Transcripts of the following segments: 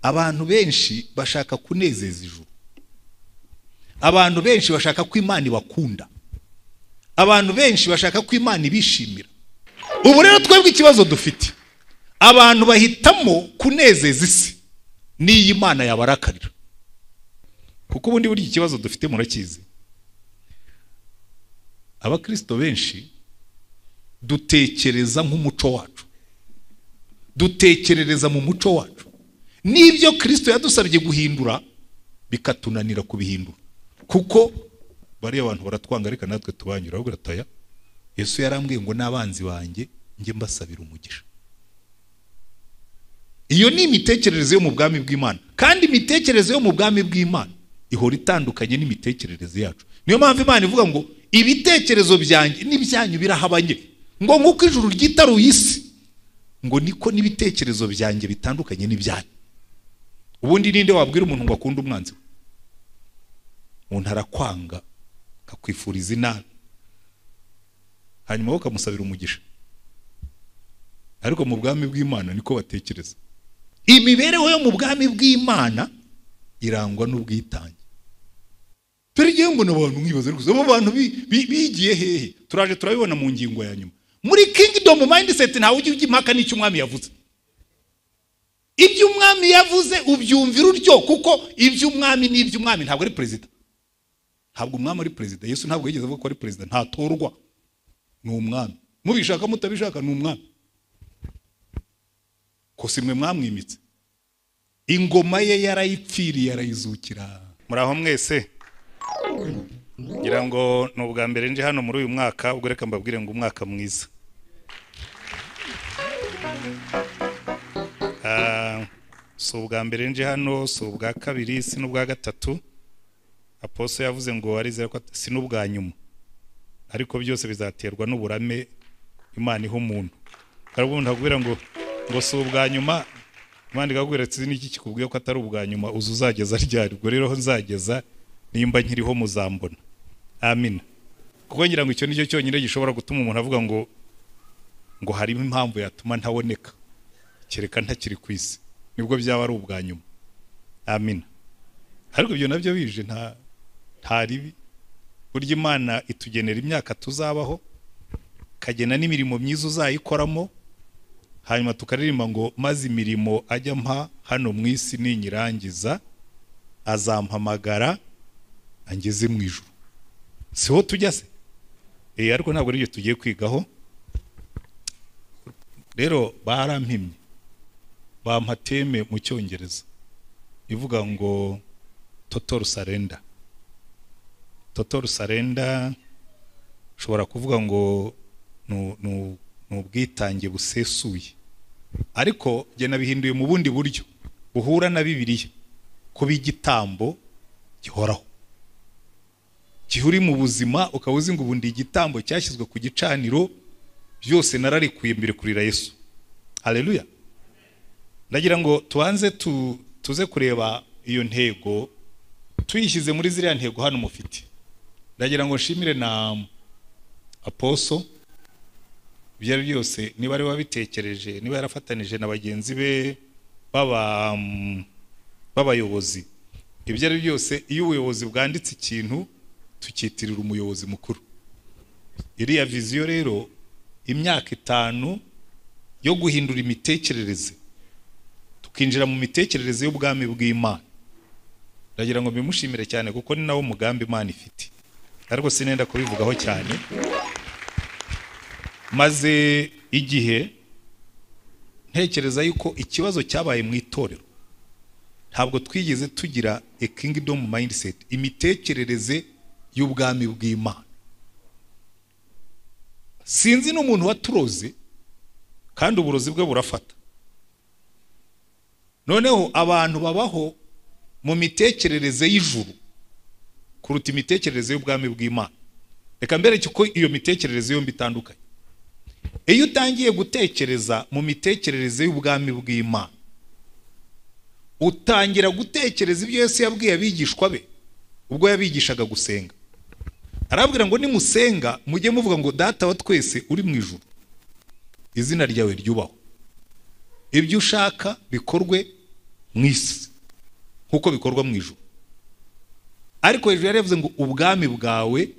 Abantu benshi bashaka kunezeza ijuru, abantu benshi bashaka ko Imana ibakunda, abantu benshi bashaka ko Imana ibishimira. Ubu rero twebwe ikibazo dufite, abantu bahitamo kunezeza isi n'iyi Imana yabarakarira. Kuko ubundi buri ikibazo dufite murakizi, abakristo benshi dutekereza nk'umuco wacu, dutekerereza mu muco wacu, n'ibyo Kristo yadusabye guhindura bikatunanira kubihindura, kuko bariya abantu baratwanga reka natwe tubanyura. Ahubwo rataya Yesu yarambwiye ngo n'abanzi banjye njye mbasabira umugisha. Iyo ni imitekerereze yo mu bwami bw'Imana, kandi imitekerereze yo mu bwami bw'Imana ihora itandukanye n'imitekerereze yacu. Niyo mpamvu Imana ivuga ngo ibitekerezo byanjye n'ibyanyu birahabanye, ngo nk'uko ijuru ryitaruye isi, ngo niko n'ibitekerezo byanjye bitandukanye n'ibyanyu. Ubundi ninde wabwira umuntu ngo akunde umwanzi we? Umuntu arakwanga akakwifuriza inabi, hanyuma ukamusabira umugisha. Ariko mu bwami bw'Imana niko batekereza. Imibereho yo mu bwami bw'Imana irangwa n'ubwitange. Turigiye mbona abantu nkibaza ariko abo bantu bigiye hehe? Turaje turabibona mu ngingo ya nyuma. Muri kingdom mindset ntawe ujya impaka n'icyo umwami yavuze. Ibyo umwami yavuze ubyumvira uryo, kuko ibyo umwami n'ibyo umwami ntabwo ari president. Ntabwo umwami ari president. Yesu ntabwo yigeze avuga ko ari president, ntatorwa. Ni umwami. Mubishaka mutabishaka ni umwami. Ko simwe mwamwimitse. Ingoma ye yarayipfiriye yarayizukira. Muraho mwese. Ngira ngo ni ubwa mbere nje hano muri uyu mwaka, ubwo reka mbabwire ngo umwaka mwiza. Si ubwa mbere nje hano, si ubwa kabiri, si n'ubwa gatatu. Apostle yavuze ngo arizera ko si n'ubwa nyuma, ariko byose bizaterwa n'uburame Imana iha umuntu. Hari umuntu akubwira ngo si ubwa nyuma, Imana ikakubwira ati n'iki kikubwiye ko atari ubwa nyuma, uza uzageza ryari? Ubwo rero nzageza nimba nkiriho muzambona. Amina. Kuko ngira ngo icyo nicyo cyonyine gishobora gutuma umuntu avuga ngo harimo impamvu yatuma ntaboneka, kereka ntakiri ku isi, nibwo byaba ari ubwa nyuma. Amina. Ariko ibyo nabyo bije nta ribi. Burya Imana itugenera imyaka tuzabaho, kagena n'imirimo myiza uzayikoramo, hanyuma tukaririmba ngo maze imirimo ajya mpa hano mu isi ninyirangiza azampamagara angeze mu ijuru. Siho tujya se? Ariko ntabwo aribyo tugiye kwigaho. Rero barampimye, bampa teme mu Cyongereza ivuga ngo total surrender. Total surrender ushobora kuvuga ngo ni ubwitange busesuye, ariko jye nabihinduye mu bundi buryo buhura na Bibiliya, kuba igitambo gihoraho. Gihe uri mu buzima ukaba uzi ngo ubundi igitambo cyashyizwe ku gicaniro, byose nararekuye mbere kurira Yesu. Haleluya. Ndagira ngo tubanze tuze kureba iyo ntego tuyishyize muri ziriya ntego hano mufite. Ndagira ngo nshimire na Apostle, ibyo ari byose niba ari wabitekereje, niba yarafatanije na bagenzi be b'abayobozi, ibyo ari byose iyo ubuyobozi bwanditse ikintu tukitirira umuyobozi mukuru. Iriya viziyo rero, imyaka 5 yo guhindura imitekerereze, tukinjira mu mitekerereze y'ubwami bw'Imana. Ndagira ngo mbimushimire cyane kuko ni nawo mugambi Imana ifite, ariko sinenda kubivugaho cyane. Maze igihe ntekereza yuko ikibazo cyabaye mu itorero, ntabwo twigeze tugira a kingdom mindset, imitekerereze y'ubwami bw'Imana. Sinzi n'umuntu waturoze, kandi uburozi bwe burafata. Noneho abantu babaho mu mitekerereze y'ijuru kuruta imitekerereze y'ubwami bw'Imana. Reka mbereke ko iyo mitekerereze yombi itandukanye. Iyo utangiye gutekereza mu mitekerereze y'ubwami bw'Imana, utangira gutekereza ibyo Yesu yabwiye abigishwa be ubwo yabigishaga gusenga. Arabwira ngo nimusenga mujye muvuga ngo Data wa twese uri mu ijuru, izina ryawe ryubahwe, ibyo ushaka bikorwe mu isi nkuko bikorwa mu ijuru. Ariko hejuru yari yavuze ngo ubwami bwawe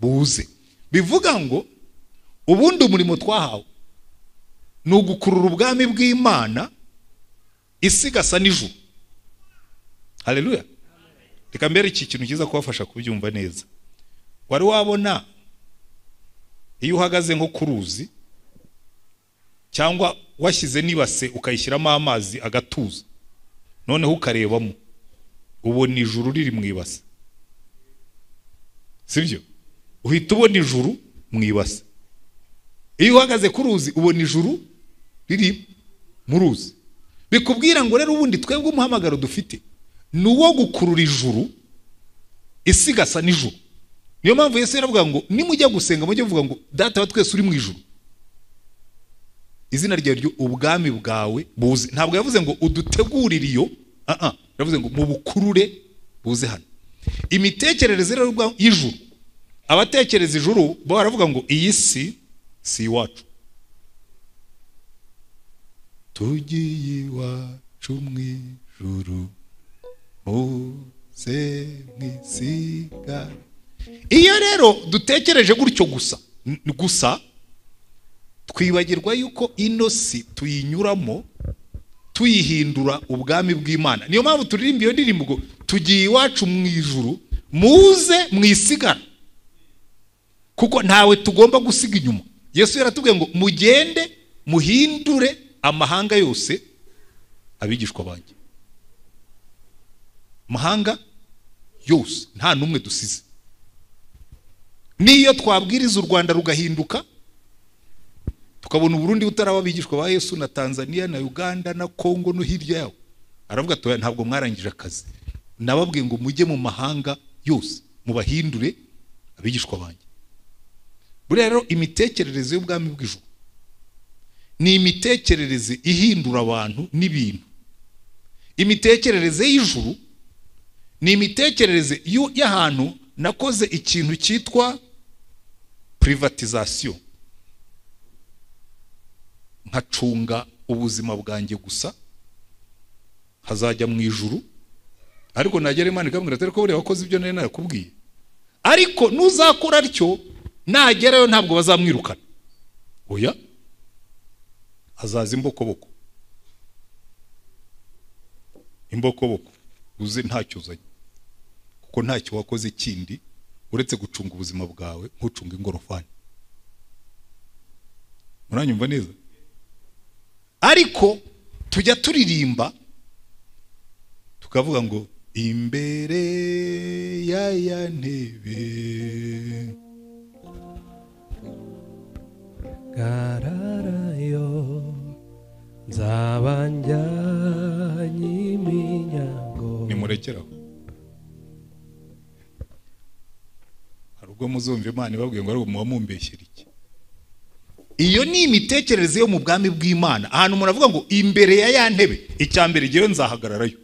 buze. Bivuga ngo ubundi umurimo twahawe ni ugukurura ubwami bw'Imana isi igasa n'ijuru. Haleluya. Reka mbere iki kintu kiza kubafasha kubyumva neza. Wari wabona iyo uhagaze nko ku ruzi cyangwa washyize nibase ukayishyiramo amazi agatuza, noneho ukarebamo ubona ijuru riri mu ibase, sibyo? Uhita ubona ijuru mu ibase. Iyo uhagaze ku ruzi ubona ijuru riri mu ruzi. Bikubwira ngo rero ubundi twebwe umuhamagaro dufite ni uwo gukurura ijuru isi igasa n'ijuru. Niyo mpamvu Yesu yaravuga ngo nimujya gusenga mujye muvuga ngo Data wa twese uri mu ijuru, izina ryawe ryo ubwami bwawe buze. Ntabwo yavuze ngo udutegurire iyo, yavuze ngo mubukurure buze hano. Imitekerereze rero y'ijuru, abatekereza ijuru bo baravuga ngo iyi si si iwacu, tugiye iwacu mu ijuru muze mwisiga. Iyo rero dutekereje gutyo gusa twibagirwa yuko ino si tuyinyuramo tuyihindura ubwami bw'Imana. Niyo mpamvu turirimba iyo ndirimbo ngo tugiye iwacu mu ijuru muze mwisigara, kuko ntawe tugomba gusiga inyuma. Yesu yaratubwiye ngo mugende muhindure amahanga yose abigishwa banjye. Mahanga yose nta numwe dusize. Niyo twabwiriza u Rwanda rugahinduka, tukabona Burundi butaraba abigishwa ba Yesu na Tanzania na Uganda na Kongo no hirya yaho, aravuga ati ntabwo mwarangije akazi, nababwiye ngo mujye mu mahanga yose mubahindure abigishwa banjye. Buriya rero imitekerereze y'ubwami bw'ijuru ni imitekerereze ihindura abantu n'ibintu. Imitekerereze y'ijuru ni imitekerereze y'ahantu nakoze ikintu cyitwa privatization, nkacunga ubuzima bwanjye gusa hazajya mu ijuru. Ariko nagera Imana ikambwira ati ariko buriya wakoze ibyo nari narakubwiye, ariko nuzakora atyo nagerayo ntabwo bazamwirukana. Oya, azaza imbokoboko, imbokoboko uze ntacyo uzanye, kuko ntacyo wakoze kindi uretse gucunga ubuzima bwawe nk'ucunga ingorofani. Muranyumva neza? Ariko tujya turirimba tukavuga ngo imbere ya ya ntebe gararayo nzaba njyanye iminyago. Nimurekeraho. Hari ubwo muzumva Imana ibabwiye ngo ariko muba mumbeshyera iki? Iyo ni imitekerereze yo mu bwami bw'Imana. Ahantu umuntu avuga ngo imbere ya ya ntebe, icya mbere ngewe nzahagararayo,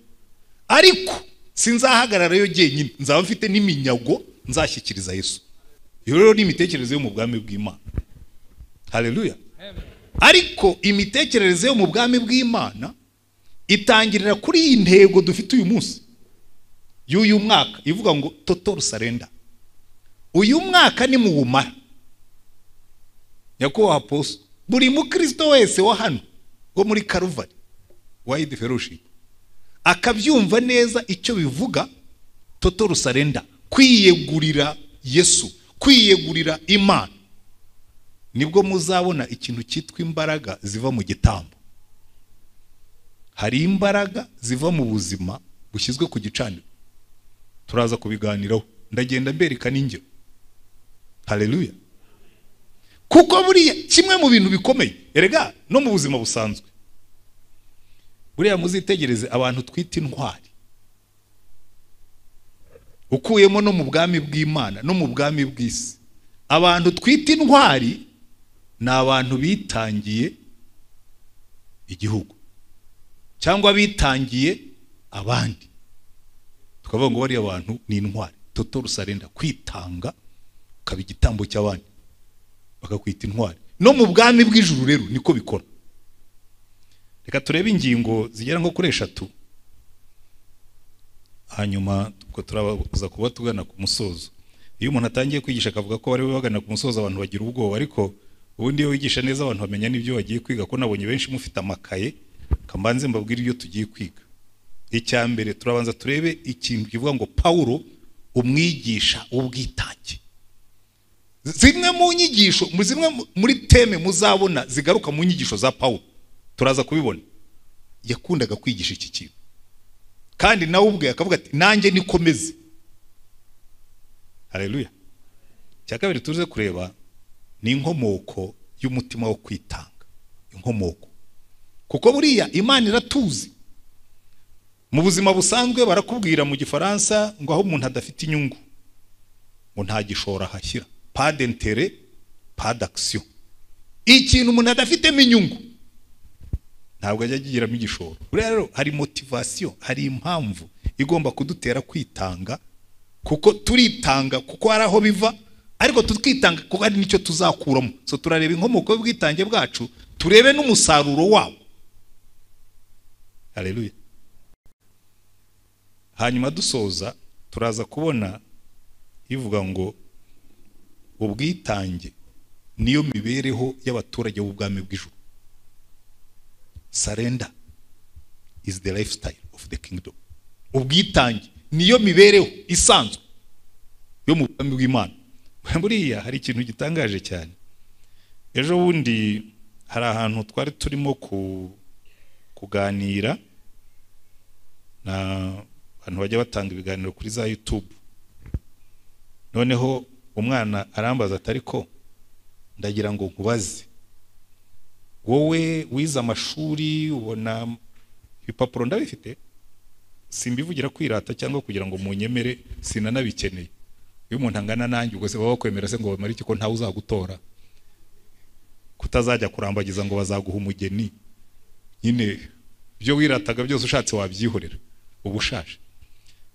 ariko sinzahagararayo jyenyine, nzaba mfite n'iminyago nzashyikiriza Yesu. Iyo rero ni imitekerereze yo mu bwami bw'Imana. Haleluya. Ariko imitekerereze yo mu bwami bw'Imana itangirira kuri iyi ntego dufite uyu munsi y'uyu mwaka, ivuga ngo total surrender. Uyu mwaka ni muwumara. Nyakubahwa Apostle, buri mukristo wese wa hano wo muri Calvary Wide Fellowship akabyumva neza icyo bivuga total surrender, kwiyegurira Yesu, kwiyegurira Imana, nibwo muzabona ikintu cyitwa imbaraga ziva mu gitambo. Hari imbaraga ziva mu buzima bushyizwe ku gicaniro, turaza kubiganiraho, ndagenda mbereka n'ingero. Haleluya. Kuko buriya kimwe mu bintu bikomeye erega no mu buzima busanzwe, buriya muzitegereze abantu twita intwari, ukuyemo no mu bwami bw'Imana no mu bwami bw'isi, abantu twita intwari ni abantu bitangiye igihugu cyangwa bitangiye abandi, tukavuga ngo bariya abantu ni intwari. Total surrender, kwitanga ukaba igitambo cy'abandi bakakwita intwari. No mu bwami bw'ijuru rero niko bikora. Reka turebe ingingo zigera nko kuri 3 Hanyuma ubwo turabaza kuba tugana ku musozo. Iyo umuntu atangiye kwigisha akavuga ko bari bagana ku musozo, abantu bagira ubwoba, ariko ubundi iyo wigisha neza abantu bamenya n'ibyo bagiye kwiga. Ko nabonye benshi mufite amakaye, kambanze mbabwire ibyo tugiye kwiga. Icya mbere turabanza turebe ikintu kivuga ngo Paulo umwigisha w'ubwitange. Zimwe mu nyigisho, zimwe muri teme muzabona zigaruka mu nyigisho za Paulo, turaza kubibona. Yakundaga kwigisha iki kintu, kandi nawe ubwe akavuga ati nanjye nikomeze. Haleluya. Icya kabiri tuze kureba ni inkomoko y'umutima wo kwitanga. Inkomoko, kuko buriya Imana iratuzi. Mu buzima busanzwe barakubwira mu Gifaransa ngo aho umuntu adafite inyungu ngo nta gishoro ahashyira, pas d'intérêt pas d'action. Ikintu umuntu adafitemo inyungu ntabwo ajya agigiramo igishoro. Buriya rero hari motivation, hari impamvu igomba kudutera kwitanga, kuko turitanga kuko hari aho biva, ariko tukitanga kuko hari nicyo tuzakuramo. So turareba inkomoko y'ubwitange bwacu, turebe n'umusaruro wawo. Haleluya. Hanyuma dusoza turaza kubona ivuga ngo ubwitange niyo mibereho y'abaturage b'ubwami bw'ijuru. Surrender is the lifestyle of the kingdom. Ubwitange niyo mibereho isanzwe yo mu bwami bw'Imana. Buriya hari ikintu gitangaje cyane. Ejo bundi hari ahantu twari turimo kuganira na abantu bajya batanga ibiganiro kuri za YouTube. Noneho umwana arambaza ati ariko ndagira ngo nkubaze, wowe wize amashuri ubona ibipapuro ndabifite, simbivugira kwirata cyangwa kugira ngo munyemere, sinanabikeneye. Iyo umuntu angana nanjye ubwo se baba bakwemera se ngo bamare iki ko ntawe uzagutora, kutazajya kurambagiza ngo bazaguha umugeni, nyine ibyo wirataga byose ushatse wabyihorera, uba ushaje.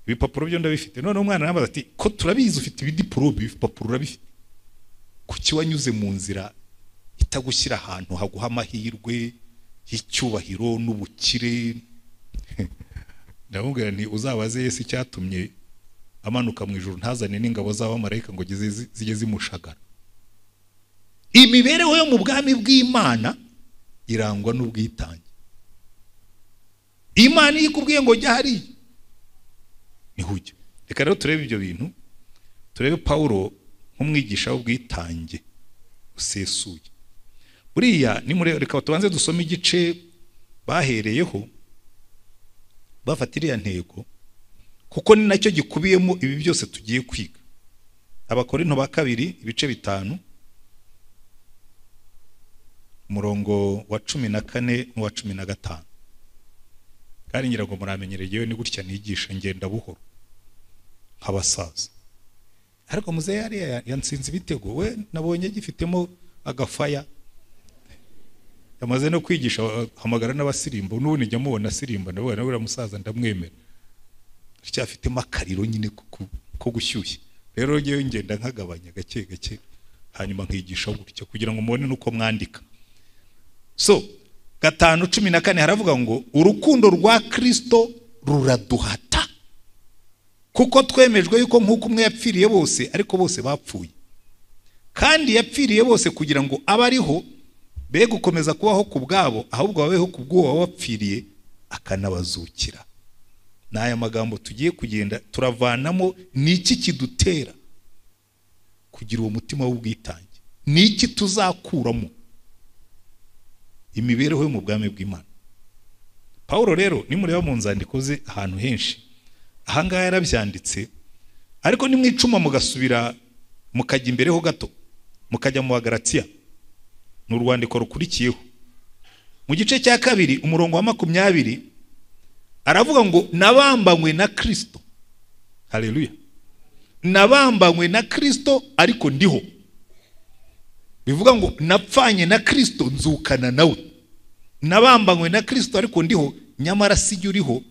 Ibipapuro byo ndabifite. None umwana arambaza ati ko turabizi ufite ibidiplome, ibipapuro urabifite, kuki wanyuze mu nzira itagushyira ahantu haguha amahirwe y'icyubahiro n'ubukire? Ndamubwira nti uzabaze Yesu icyatumye amanuka mu ijuru ntazane n'ingabo z'abamarayika ngo zijye zimushagara. Imibereho yo mu bwami bw'Imana irangwa n'ubwitange. Imana iyo ikubwiye ngo jya hariya niho ujya. Reka rero turebe ibyo bintu, turebe Paulo nk'umwigisha w'ubwitange usesuye. Buriya reka tubanze dusome igice bahereyeho bafata iriya ntego, kuko ni nacyo gikubiyemo ibi byose tugiye kwiga. Abakorinto ba kabiri ibice 5 umurongo wa 14 n'uwa 15. Kandi ngira ngo muramenyereye yewe ni gutya nigisha ngenda buhoro nk'abasaza. Ariko muzehe yari yansinze ibitego, we nabonye gifitemo agafaya, yamaze no kwigisha hamagara n'abasirimbo, n'ubu njya mubona asirimba ndabona uriya musaza ndamwemera, cyafitemo akariro nyine ko gushyushya. Rero ngewe ngenda nkagabanya gake gake, hanyuma nkigisha gutya kugira ngo mubone nuko mwandika. So 5:14 haravuga ngo urukundo rwa Kristo ruraduhata, kuko twemejwe yuko nk'uko umwe yapfiriye bose ariko bose bapfuye, kandi yapfiriye bose kugira ngo abariho be gukomeza kubaho ku bwabo, ahubwo babeho ku bw'uwo wapfiriye akanabazukira. N'aya magambo tugiye kugenda turavanamo niki kidutera kugira uwo mutima w'ubwitange, niki tuzakuramo imibereho yo mu bwami bw'Imana. Paulo rero nimureba mu nzandiko ze ahantu henshi, ahangaha yarabyanditse, ariko nimwicuma mugasubira mukajya imbere ho gato mukajya mu Bagalatiya, ni urwandiko rukurikiyeho mu gice cya 2 umurongo wa 20 aravuga ngo nabambanywe na Kristo. Haleluya. Nabambanywe na Kristo ariko ndiho. Bivuga ngo napfanye na Kristo nzukana nawe. Nabambanywe na Kristo ariko ndiho, nyamara si uriho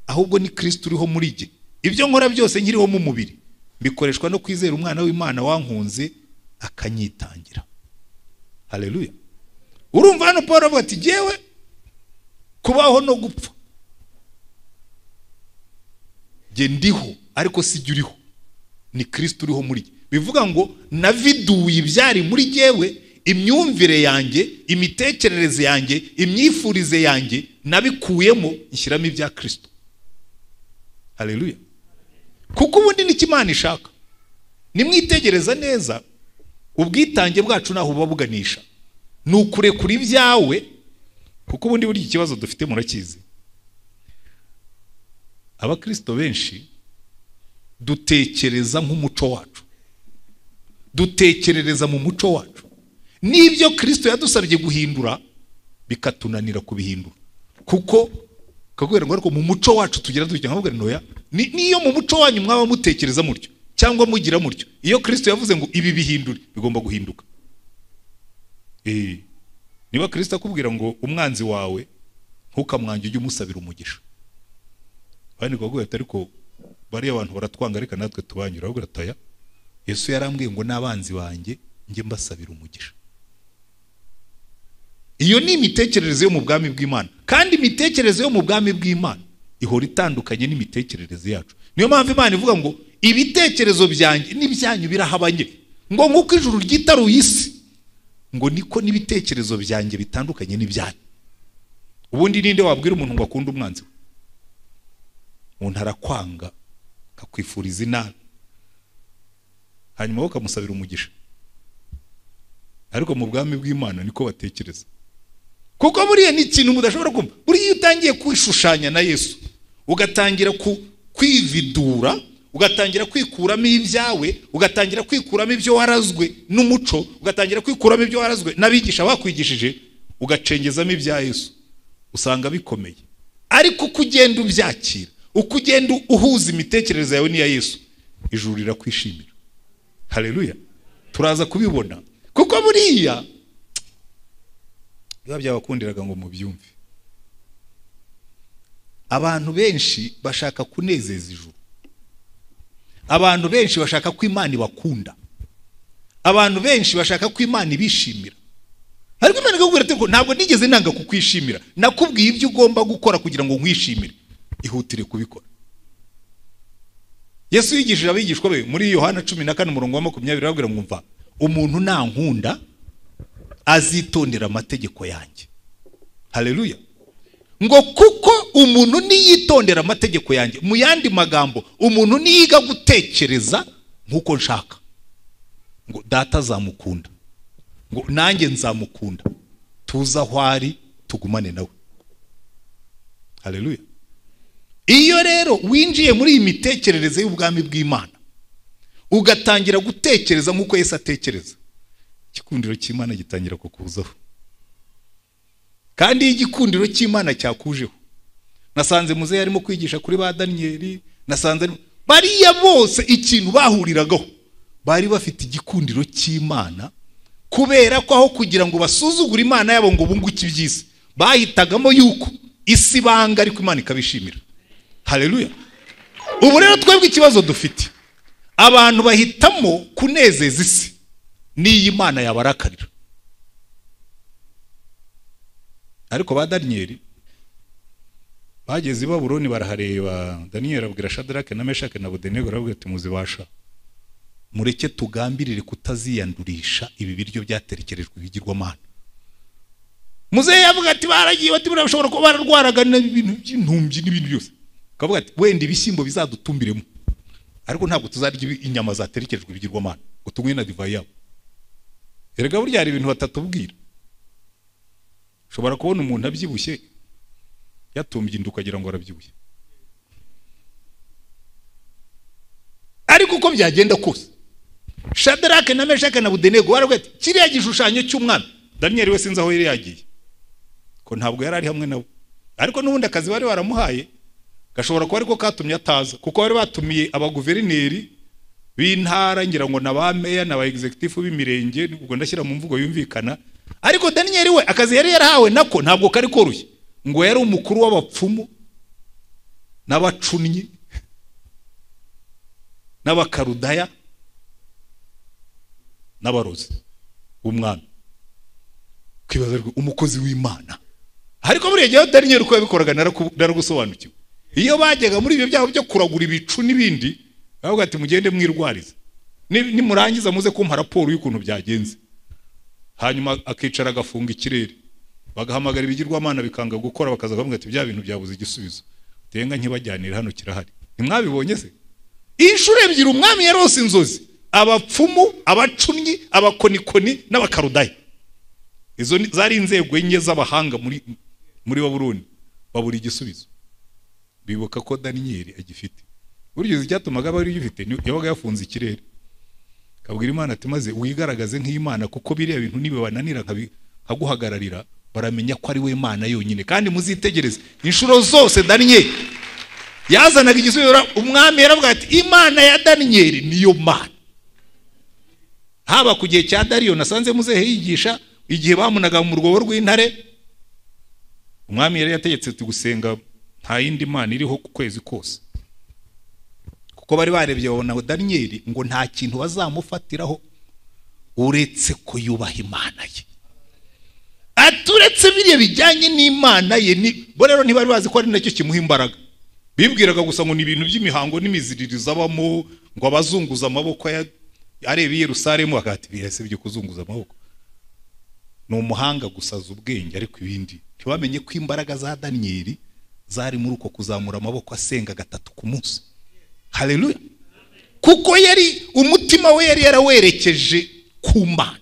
ahubwo ni Kristo uriho muri jye. Ibyo nkora byose nkiriho mu mubiri bikoreshwa no kwizera umwana w'Imana wankunze akanyitangira. Haleluya. Urumva hano Paul avuga ati jewe kubaho no gupfa Jye ndiho ariko si jye uriho, ni Kristo uriho muri jye. Bivuga ngo naviduye ibyari muri jyewe, imyumvire yanjye, imitekerereze yanjye, imyifurize yanjye nabikuyemo nshyiramo ibya Kristo. Haleluya. Kuko ubundi nicyo Imana ishaka. Nimwitegereza neza ubwitange bwacu naho buba buganisha, ni ukurekura ibyawe. Kuko ubundi burya ikibazo dufite murakizi, abakristo benshi dutekereza nk'umuco wacu, dutekerereza mu muco wacu, n'ibyo Kristo yadusabye guhindura bikatunanira kubihindura. Kuko kakubwira ngo ariko mu muco wacu tugira dutya, nkabwira ntoya, niyo mu muco wanyu mwaba mutekereza mutyo cyangwa mugira mutyo, iyo Kristo yavuze ngo ibi bihindure bigomba guhinduka. Niba Kristo akubwira ngo umwanzi wawe ntukamwange ujye umusabira umugisha, bandi bakubwira ati ariko bariya abantu baratwanga reka natwe tubanyura, ahubwo ataya Yesu yarambwiye ngo n'abanzi banjye njye mbasabira umugisha. Iyo ni imitekerereze yo mu bwami bw'Imana, kandi imitekerereze yo mu bwami bw'Imana ihora itandukanye n'imitekerereze yacu. Niyo mpamvu Imana ivuga ngo ibitekerezo byanjye n'ibyanyu birahabanye, ngo nk'uko ijuru ryitaruye isi, ngo niko n'ibitekerezo byanjye bitandukanye n'ibyanyu. Ubundi ninde wabwira umuntu ngo akunde umwanzi we? Umuntu arakwanga akakwifuriza inabi, hanyuma wowe ukamusabira umugisha. Ariko mu bwami bw'Imana niko batekereza. Kuko buriya ni ikintu mudashobora kumva. Buriya iyo utangiye kwishushanya na Yesu, ugatangira kwividura, ugatangira kwikuramo ibyawe, ugatangira kwikuramo ibyo warazwe n'umuco, ugatangira kwikuramo ibyo warazwe n'abigisha bakwigishije, ugacengezamo ibya Yesu, usanga bikomeye. Ariko uko ugenda ubyakira, uko ugenda uhuza imitekerereze yawe n'iya Yesu, ijuru rirakwishimira. Haleluya. Turaza kubibona. Kuko buriya biba byabakundiraga ngo mubyumve. Abantu benshi bashaka kunezeza ijuru, abantu benshi bashaka ko Imana ibakunda, abantu benshi bashaka ko Imana ibishimira. Ariko Imana ikakubwira ati ntabwo nigeze nanga kukwishimira, nakubwiye ibyo ugomba gukora kugira ngo nkwishimire, ihutire kubikora. Yesu yigishije abigishwa be muri Yohana 14 umurongo wa 20, arababwira ngo mva umuntu nankunda azitondera amategeko yanjye. Haleluya. Ngo kuko umuntu niyitondera amategeko yanjye, mu yandi magambo umuntu niyiga gutekereza nkuko nshaka, ngo data azamukunda, ngo nanjye nzamukunda, tuza aho ari tugumane nawe. Haleluya. Iyo rero winjiye muri iyi mitekerereze y'ubwami bw'Imana, ugatangira gutekereza nkuko Yesu atekereza, igikundiro cy'Imana gitangira kukuzaho. Kandi igikundiro cy'Imana cyakujeho, nasanze muze yarimo kwigisha kuri ba Daniyeli, nasanze bariya bose ikintu bahuriragaho bari bafite igikundiro cy'Imana, kubera ko aho kugira ngo basuzugure Imana yabo ngo bunguke iby'isi, bahitagamo yuko isi banga ariko Imana ikabishimira. Haleluya. Ubu rero twebwe ikibazo dufite, abantu bahitamo kunezeza isi n'iyi Imana yabarakarira. Ariko ba Daniyeli bageze i Babuloni barahareba, Daniyeli abwira Shadrake na Meshake na Abedenego, arababwira ati muzibasha, mureke tugambirire kutaziyandurisha ibi biryo byaterekerejwe ibigirwamana. Muzehe yavuga ati baragiye bati bashobora kuba bararwaraga n'ibintu by'intumbyi n'ibintu byose, akavuga ati wenda ibishyimbo bizadutumbiremo, ariko ntabwo tuzarya inyama zaterekerejwe ibigirwamana ngo tunywe na divayi yabo. Erega burya hari ibintu batatubwira. Ushobora kubona umuntu abyibushye yatumbye inda ukagira ngo arabyibushye, ariko uko byagenda kose Shadrake na Meshake na Abedenego baravuga ati kiriya gishushanyo cy'umwami. Daniyeli we sinzi aho yari yagiye, ko ntabwo yari ari hamwe nabo, ariko n'ubundi akazi bari baramuhaye gashobora kuba ariko katumye ataza, kuko bari batumiye abaguverineri b'intara, ngira ngo na ba meya na ba executive b'imirenge, ubwo ndashyira mu mvugo yumvikana. Ariko Daniyeli we akazi yari yarahawe nako ntabwo kari koroshye, ngo yari umukuru w'abapfumu n'abacunnyi n'abakarudaya n'abarozi b'umwami. Kwibaza umukozi w'Imana. Ariko buriya gihe Daniyeli uko yabikoraga naragusobanukiwe. Iyo bajyaga muri ibyo byabo byo kuragura ibicu n'ibindi, bavuga ati mugende mwirwarize, nimurangiza muze kumpa raporo y'ukuntu byagenze. Hanyuma akicara agafunga ikirere, bagahamagara ibigirwamana bikanga gukora, bakaza bakavuga ati bya bintu byabuze igisubizo, tenga nkibajyanira hano kirahari. Ntimwabibonye se? Inshuro ebyiri umwami yarose inzozi, abapfumu, abacunnyi, abakonikoni n'abakarudayi. Izo zari inzego enye z'abahanga muri Babuloni, babura igisubizo. Bibuka ko Daniyeli agifite. Buryo icyatumaga bari gifite yabaga yafunze ikirere. Kabwira Imana ati maze wigaragaze nk'Imana, kuko biriya bintu nibibananira nkaguhagararira baramenya ko ari we Imana yonyine. Kandi muzitegereze inshuro zose Daniyeli yazanaga igisubizo, umwami yaravuga ati Imana ya Daniyeli niyo Mana. Haba ku gihe cya Dariyo nasanze muzehe yigisha, igihe bamunaga mu rwobo rw'intare, umwami yari yategetse gusenga nta yindi mana iriho ku kwezi kose, kuko bari barebye babona Daniyeli ngo nta kintu bazamufatiraho uretse ko yubaha Imana ye. Aturetse biriya bijyanye n'Imana ye, bo rero ntibari bazi ko ari nacyo kimuha imbaraga. Bibwiraga gusa ngo ni ibintu by'imihango n'imiziririzo abamo, ngo abazunguza amaboko areba i Yerusalemu, akati birase byo kuzunguza amaboko. Ni umuhanga gusaza ubwenge, ariko ibindi ntibamenye ko imbaraga za Daniyeli zari muri uko kuzamura amaboko asenga gatatu ku munsi. Haleluya! Kuko yari umutima we yari yarawerekeje ku Mana.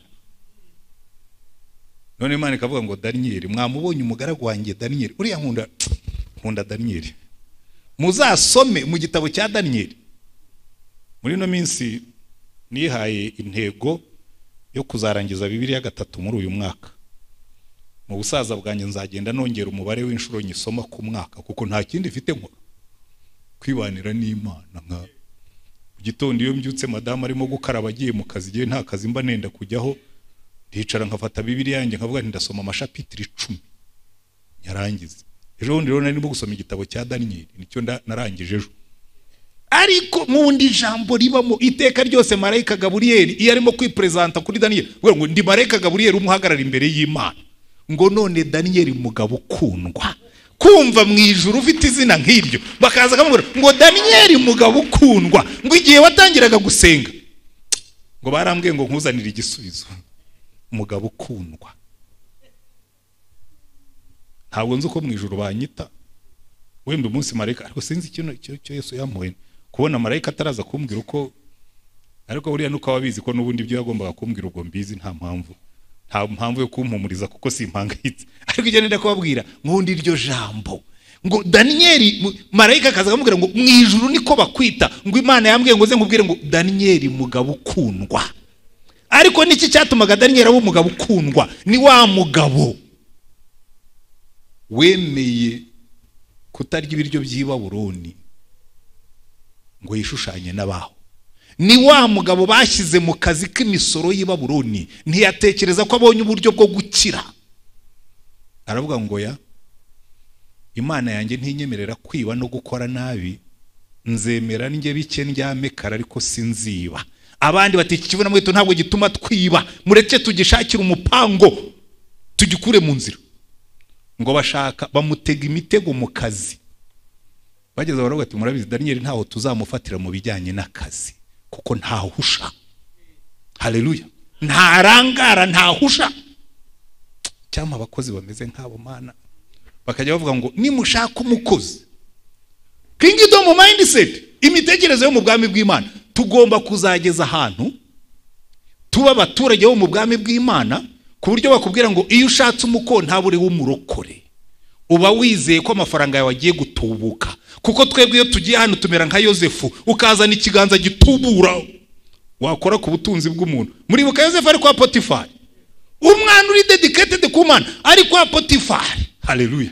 None Imana ikavuga ngo Daniyeli, mwamubonye umugaragu wanjye Daniyeli. Uriya nkunda Daniyeli. Muzasome mu gitabo cya Daniyeli. Muri no minsi nihaye intego yo kuzarangiza Bibiliya gatatu muri uyu mwaka. Mu busaza bwanjye nzagenda nongera umubare w'inshuro nyisoma ku mwaka, kuko nta kindi mfite nkora kwibanira n'Imana. Nka gitondo iyo mbyutse madamu arimo gukaraba agiye mu kazi, gihe nta kazi mba nenda kujyaho, ndicara nkafata Bibiliya yanjye nkavuga nti ndasoma amashapitiri 10 nyarangize. Ejo bundi rero nari ndimo gusoma igitabo cya Daniyeli, nicyo narangije ejo. Ariko nkunda ijambo ribamo iteka ryose. Marayika Gaburiyeli iyo arimo kwipresenta kuri Daniyeli, ngo ndi Marayika Gaburiyeli umuhagarara imbere y'Imana, ngo none Daniyeli mugabo ukundwa. Kumva mu ijuru ufite izina nk'iryo, bakaza kamubwira ngo Daniyeli mugabo ukundwa, ngo igihe watangiraga gusenga ngo barambwiye ngo nkuzanire igisubizo. Mugabo ukundwa. Ntabwo nzi uko mu ijuru banyita, wenda umunsi marayika, ariko sinzi ikintu cyo Yesu yamuhe kubona marayika ataraza kumbwira uko, ariko buriya nuko ababizi ko n'ubundi ibyo yagombaga kumbwira ubwo mbizi, nta mpamvu yo kumpumuriza kuko simpangayitse. Ariko icyo nenda kubabwira, nkundi iryo jambo ngo Daniyeli, marayika akaza akamubwira ngo mu ijuru niko bakwita, ngo Imana yambwiye ngo ze nkubwire ngo Daniyeli mugabo ukundwa. Ariko niki cyatumaga Daniyeli aba umugabo ukundwa? Ni wa mugabo wemeye kutarya ibiryo by'i Babuloni ngo yishushanye n'abaho. Ni wa mugabo bashyize mu kazi k'imisoro y'i Babuloni, ntiyatekereza ko abonye uburyo bwo gukira. Aravuga ngo ya Imana yanjye ntinyemerera kwiba no gukora nabi, nzemera njye bike ndyame kare ariko sinziba. Abandi bati iki kivuna mweto ntabwo gituma twiba, mureke tugishakira umupango tugikure mu nzira. Ngo bashaka bamutega imitego mu kazi. Bageze baravuga ati murabizi Daniyeli ntaho tuzamufatira mu bijyanye n'akazi, kuko ntahusha. Haleluya! Ntarangara, ntahusha. Cyangwa abakozi bameze nk'abo Mana bakajya bavuga ngo nimushaka umukozi. Kingdom mindset, imitekerereze yo mu bwami bw'Imana. Tugomba kuzageza ahantu tuba abaturage bo mu bwami bw'Imana, ku buryo bakubwira ngo iyo ushatse umuko ntabure w'umurokore, uba wizeye ko amafaranga yawe agiye gutubuka. Kuko twebwe iyo tugiye hano tumera nka Yosefu, ukazana ikiganza gitubura wakora ku butunzi bw'umuntu. Muribuka Yosefu ari kwa Potifari, umwana uri dedicated ku Mana ari kwa Potifari. Haleluya!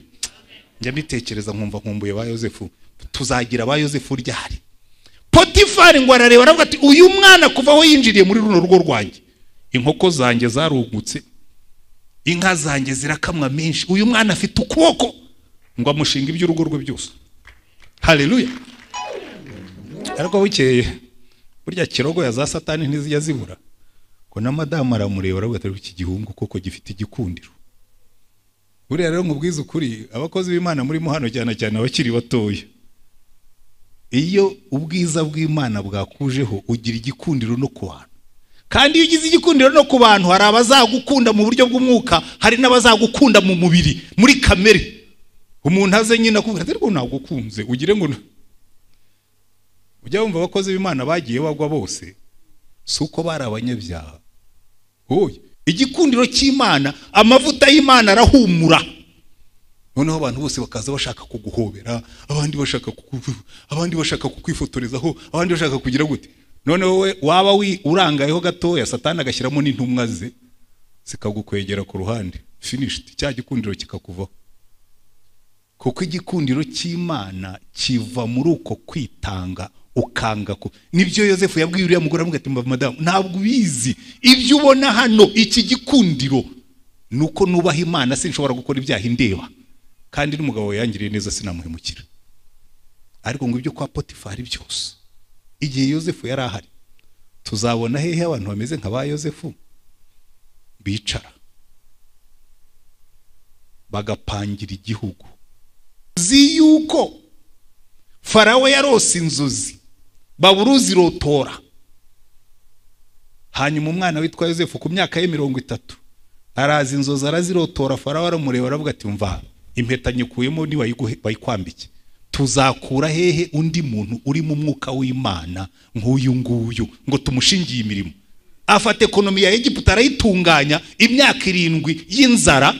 Njya mbitekereza nkumva nkumbuye ba Yosefu. Tuzagira ba Yosefu ryari? Potifari ngo arareba aravuga ati uyu mwana kuva aho yinjiriye muri runo rugo rwanjye, inkoko zanjye zarungutse, inka zanjye zirakamwa menshi, uyu mwana afite ukuboko, ngo amushinga iby'urugo rwe byose. Haleluya! Ariko bukeye burya kirogo ya za Satani ntizijya zibura, ngo na madamu aramureba aravuga ati iki gihungu koko gifite igikundiro. Buriya rero nkubwize ukuri, abakozi b'Imana murimo hano cyane cyane abakiri batoya, Iyo ubwiza bw'Imana bwakujeho ugira igikundiro no ku bantu. Kandi iyo ugize igikundiro no ku bantu, hari abazagukunda mu buryo bw'umwuka, hari n'abazagukunda mu mubiri, muri kamere. Umuntu aze nyine akubwira ati ariko nagukunze, ugire ngo ujya wumva abakozi b'Imana bagiye bagwa bose si uko bari abanyabyaha. Oya, igikundiro cy'Imana, amavuta y'Imana arahumura. Noneho abantu bose bakaza bashaka kuguhobera, abandi bashaka abandi bashaka kukwifotorezaho, abandi bashaka kugira gute. Noneho we waba urangayeho gatoya, Satani agashyiramo n'intumwa ze zikagukwegera ku ruhande, finished, cya gikundiro kikakuvaho. Kuko igikundiro cy'Imana kiva muri uko kwitanga ukanga ko. Nibyo Yosefu yabwiye uriya mugore, aramubwira ati madamu ntabwo ubizi, ibyo ubona hano iki gikundiro nuko nubaha Imana, sinshobora gukora ibyaha indeba, kandi n'umugabo yangiriye neza sinamuhemukira. Ariko ngo ibyo kwa Potifari byose igihe Yosefu yari ahari, tuzabona hehe abantu bameze nka ba Yosefu bicara bagapangira igihugu? Uzi yuko Farawo yarose inzozi baburuzi rotora, hanyuma umwana witwa Yosefu ku myaka ye 30 araza inzozi arazirotora. Farawo aramureba aravuga ati mva impeta nyikuyemo ni bayikwambike, tuzakura hehe undi muntu uri mu mwuka w'Imana nk'uyu nguyu ngo tumushingiye imirimo? Afata ekonomi ya Egiputa arayitunganya, imyaka 7 y'inzara.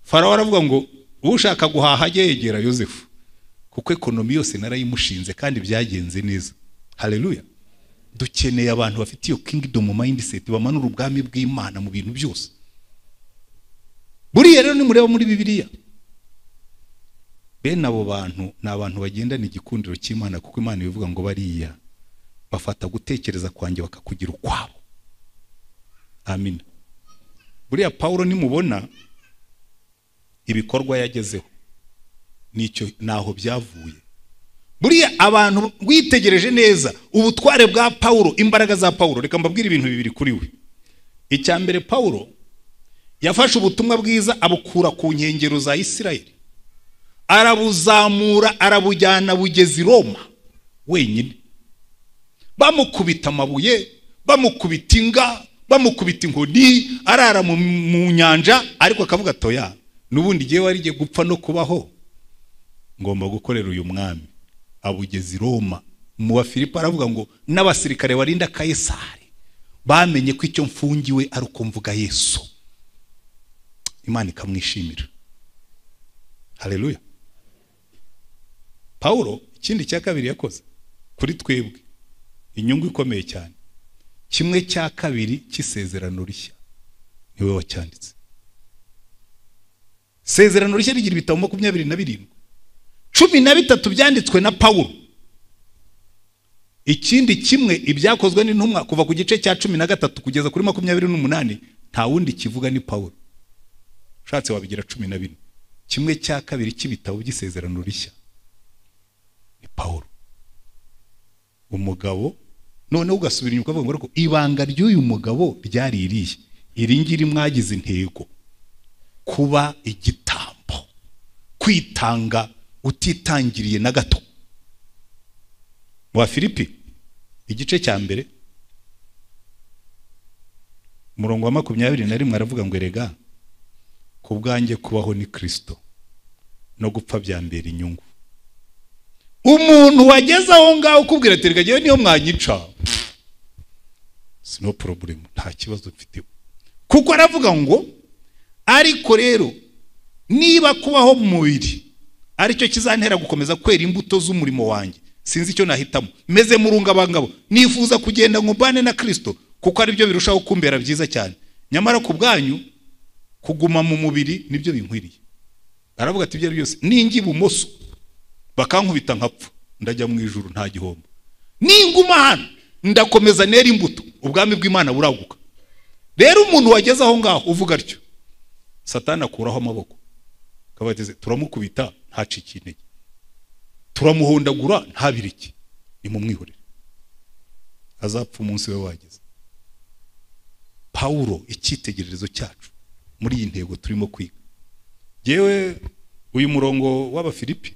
Farawo aravuga ngo ushaka guhaha ajye yegera Yosefu, kuko ekonomi yose narayimushinze kandi byagenze neza. Haleluya. Dukeneye abantu bafite iyo kingdom mindset, bamanura ubwami bw'Imana mu bintu byose. Buriya rero nimureba muri Bibiliya, bene abo bantu ni abantu bagendana igikundiro cy'Imana, kuko Imana ivuga ngo bariya bafata gutekereza kwanjye bakakugira ukwabo. Amina. Buriya Paulo nimubona ibikorwa yagezeho nicyo naho byavuye. Buriya abantu witegereje neza ubutware bwa Paulo, imbaraga za Paulo, reka mbabwire ibintu bibiri kuri we. Icya mbere, Paulo yafashe ubutumwa bwiza abukura ku nkengero za Isirayeli, arabuzamura arabujyana bugeze i Roma wenyine. Bamukubita amabuye, bamukubita inga, bamukubita inkoni, arara mu nyanja, ariko akavuga atoya nubundi gihe wari giye gupfa no kubaho ngomba gukorera uyu mwami. Abugeze i Roma. Mu wa Filipo aravuga ngo n'abasirikare barinda Kayisari bamenye ko icyo mfungiwe ari uko mvuga Yesu. Imana ikamwishimira. Haleluya. Paulo ikindi cya kabiri yakoze kuri twebwe inyungu ikomeye cyane, kimwe cya kabiri cy'isezerano rishya niwe wacyanditse. Isezerano rishya rigira ibitabo 27, 13 byanditswe na Paulo, ikindi kimwe ibyakozwe n'intumwa kuva ku gice cya 13 kugeza kuri 28 nta wundi kivuga ni Paulo. Ushatse wabigira 14. Kimwe cya kabiri cy'ibitabo by'isezerano rishya ni Paulo. Umugabo noneho ugasubira inyuma ukavuga ngo ibanga ry'uyu mugabo ryari irihe? Iri ngiri mwagize intego, kuba igitambo, kwitanga utitangiriye na gato. Mu Filipi igice cya mbere umurongo wa 21 aravuga ngo erega ku bwanjye kubaho ni Kristo no gupfa byambera inyungu. Umuntu wageze aho ngaho ukubwira ati rega niyo mwanyica no problem, nta kibazo mfite. Kuko aravuga ngo ariko rero niba kubaho mu mubiri aricyo kizantera gukomeza kwera imbuto z'umurimo wanjye, sinzi icyo nahitamo, meze murungabangabo, nifuza kugenda ngo mbane na Kristo kuko ari byo birushaho kumbera byiza cyane, nyamara ku bwanyu kuguma mu mubiri nibyo binkwiriye. Aravuga ati ibyo byose ningi ibumoso bakankubita nkapfa ndajya mu ijuru nta gihombo, ninguma hano ndakomeza nera imbuto, ubwami bw'Imana buraguka. Rero umuntu wageze aho ngaho uvuga atyo, Satani akuraho amaboko kabateze, turamukubita ntacike intege, turamuhondagura ntabireke, nimumwihorere azapfa umunsi we wageze. Paulo icyitegererezo cyacu muri iyi ntego turimo kwiga. Yewe uyu murongo w'Abafilipi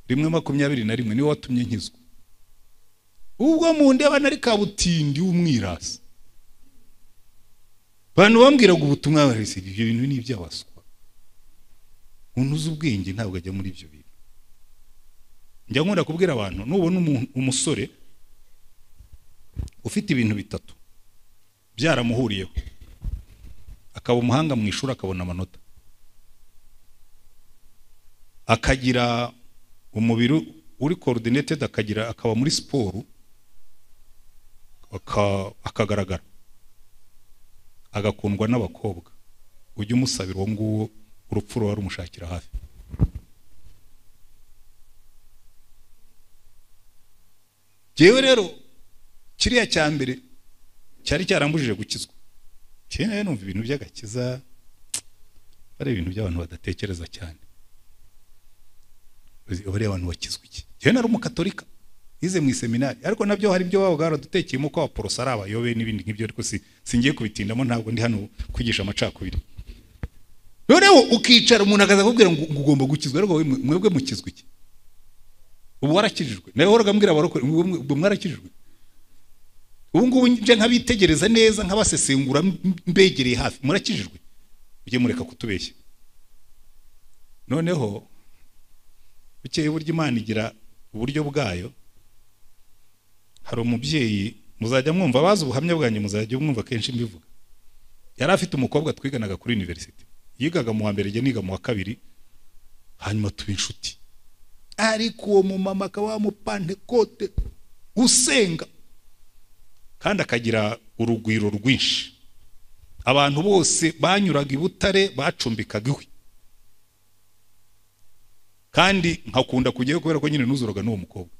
1:21 niwe watumye nkizwa. Ubwo mu ndeba nari kabutindi w'umwirasi. Abantu bambwiraga ubutumwa barese ibyo bintu ni iby'abaswa. Umuntu uzi ubwenge ntabwo ajya muri ibyo bintu. Njya nkunda kubwira abantu, nubona umusore ufite ibintu bitatu byaramuhuriyeho, akaba umuhanga mu ishuri akabona amanota, akagira umubiri uri coordinated, akagira akaba muri siporo, akagaragara, agakundwa n'abakobwa, ujye umusabira uwo nguwo urupfu ruba rumushakira hafi. Jewe rero kiriya cya mbere cyari cyarambujije gukizwa. Kera numva ibintu by'agakiza ari ibintu by'abantu badatekereza cyane. Bari abantu bakizwa iki? Jewe nari umukatolika nize mu seminari, ariko nabyo hari ibyo babaga baradutekeyemo ko abaporoso ari abayobe n'ibindi nk'ibyo, ariko singiye kubitindamo, ntabwo ndi hano kwigisha amacakubiri. Noneho ukicara umuntu akaza akubwira ngo ugomba gukizwa, ariko mwebwe mukizwa iki? Ubu warakijijwe. Nawe horaga mbwira abarokore ubwo mwarakijijwe. Ubu ngubu nje nkabitegereza neza nkabasesengura mbegereye hafi, murakijijwe, ujye mureka kutubeshya. Noneho bukeye buryo Imana igira uburyo bwayo. Hari umubyeyi muzajya mwumva bazi ubuhamya bwanjye, muzajya mwumva kenshi mbivuga. Yari afite umukobwa twiganaga kuri university, yigaga mu wa mbere, njye niga mu wa kabiri, hanyuma tuba inshuti. Ariko uwo mumama akaba wa mupantekote usenga kandi akagira urugwiro rwinshi. Abantu bose banyuraga i Butare bacumbikaga iwe, kandi nkakunda kujyayo kubera ko nyine nuzuraga n'uwo mukobwa.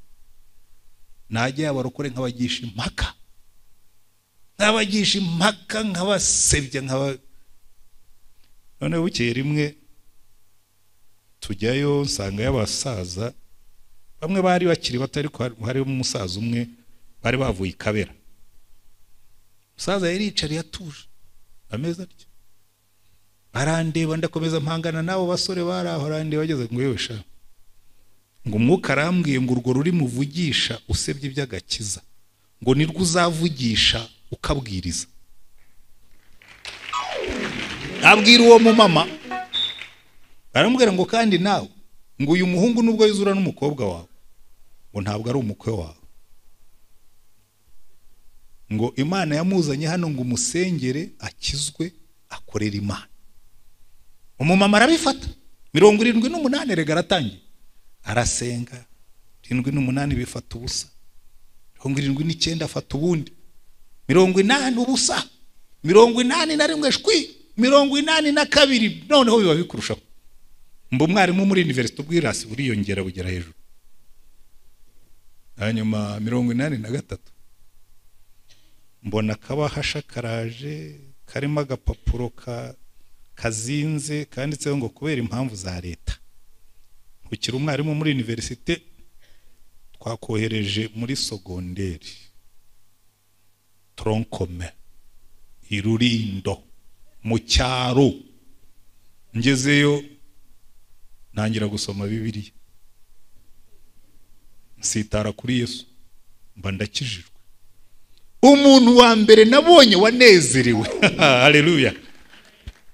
Najya abarokore nkabagisha impaka, nkabasebya, None bukeye rimwe tujyayo nsanga y'abasaza bamwe bari bakiri bato, ariko hari umusaza umwe bari bavuye Ikabera. Umusaza yari yicariye atuje ameza atya, arandeba, ndakomeza mpangana n'abo basore bari aho, arandeba ageze ngo yewe sha, ngo umwuka arambwiye ngo urwo ruri muvugisha usebye iby'agakiza, ngo nirwo uzavugisha ukabwiriza. Abwira uwo mumama, aramubwira ngo kandi nawe ngo uyu muhungu nubwo yuzura n'umukobwa wawe, ngo ntabwo ari umukwe wawe, ngo Imana yamuzanye hano ngo umusengere akizwe akorera Imana. Umumama arabifata. 78 rega aratangiye arasenga, 78 bifata ubusa, 79 afata ubundi, 80 ubusa, 81 shwi, 82, noneho biba bikurushaho. Mba umwarimu muri university ubwirasi buriyongera bugera hejuru. Hanyuma 83 mbona kabahasha karaje karimo agapapuro kazinze kanditseho ngo kubera impamvu za leta ukiri umwarimu muri university twakohereje muri sogonderi tronc commun i Rurindo mu cyaro. Ngezeyo ntangira gusoma Bibiliya, nsitara kuri Yesu, mba ndakijijwe. Umuntu wa mbere nabonye wanezerewe haleluya,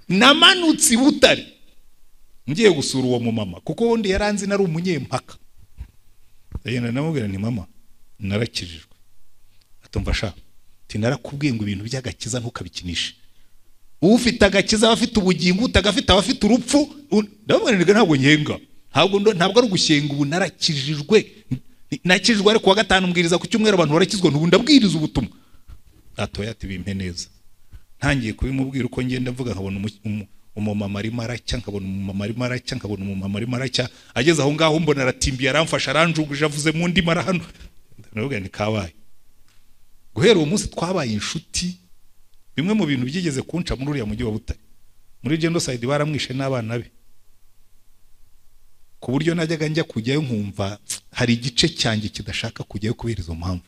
namanutse i Butare ngiye gusura uwo mumama, kuko wundi yaranzi nari umunyempaka. Ndagenda namubwira nti mama narakijijwe. Atumva sha, ati narakubwiye ngo ibintu by'agakiza ntukabikinishe. Ufite agakiza abafite ubugingo, utagafite abafite urupfu. Ndamubwira ntabwo nyenga, ntabwo ari ugushyenga, ubu narakijijwe. Nakijijwe ariko wa gatanu mbwiriza ku cyumweru abantu barakizwa, n'ubu ndabwiriza ubutumwa. Atoya ati bimpe neza. Ntangiye kubimubwira uko ngenda mvuga, nkabona umumama arimo aracya, nkabona umumama arimo aracya, nkabona umumama arimo aracya. Ageze aho ngaho mbona aratimbiye, aramfasha, aranjuguje, avuze mu ndimi arahano. Ndavuga nti kabaye. Guhera uwo munsi twabaye inshuti. Bimwe mu bintu byigeze kunca muri uriya mujyi wa Butare, muri genocide baramwishe n'abana be, ku buryo najyaga njya kujyayo nkumva hari igice cyanjye kidashaka kujyayo kubera izo mpamvu.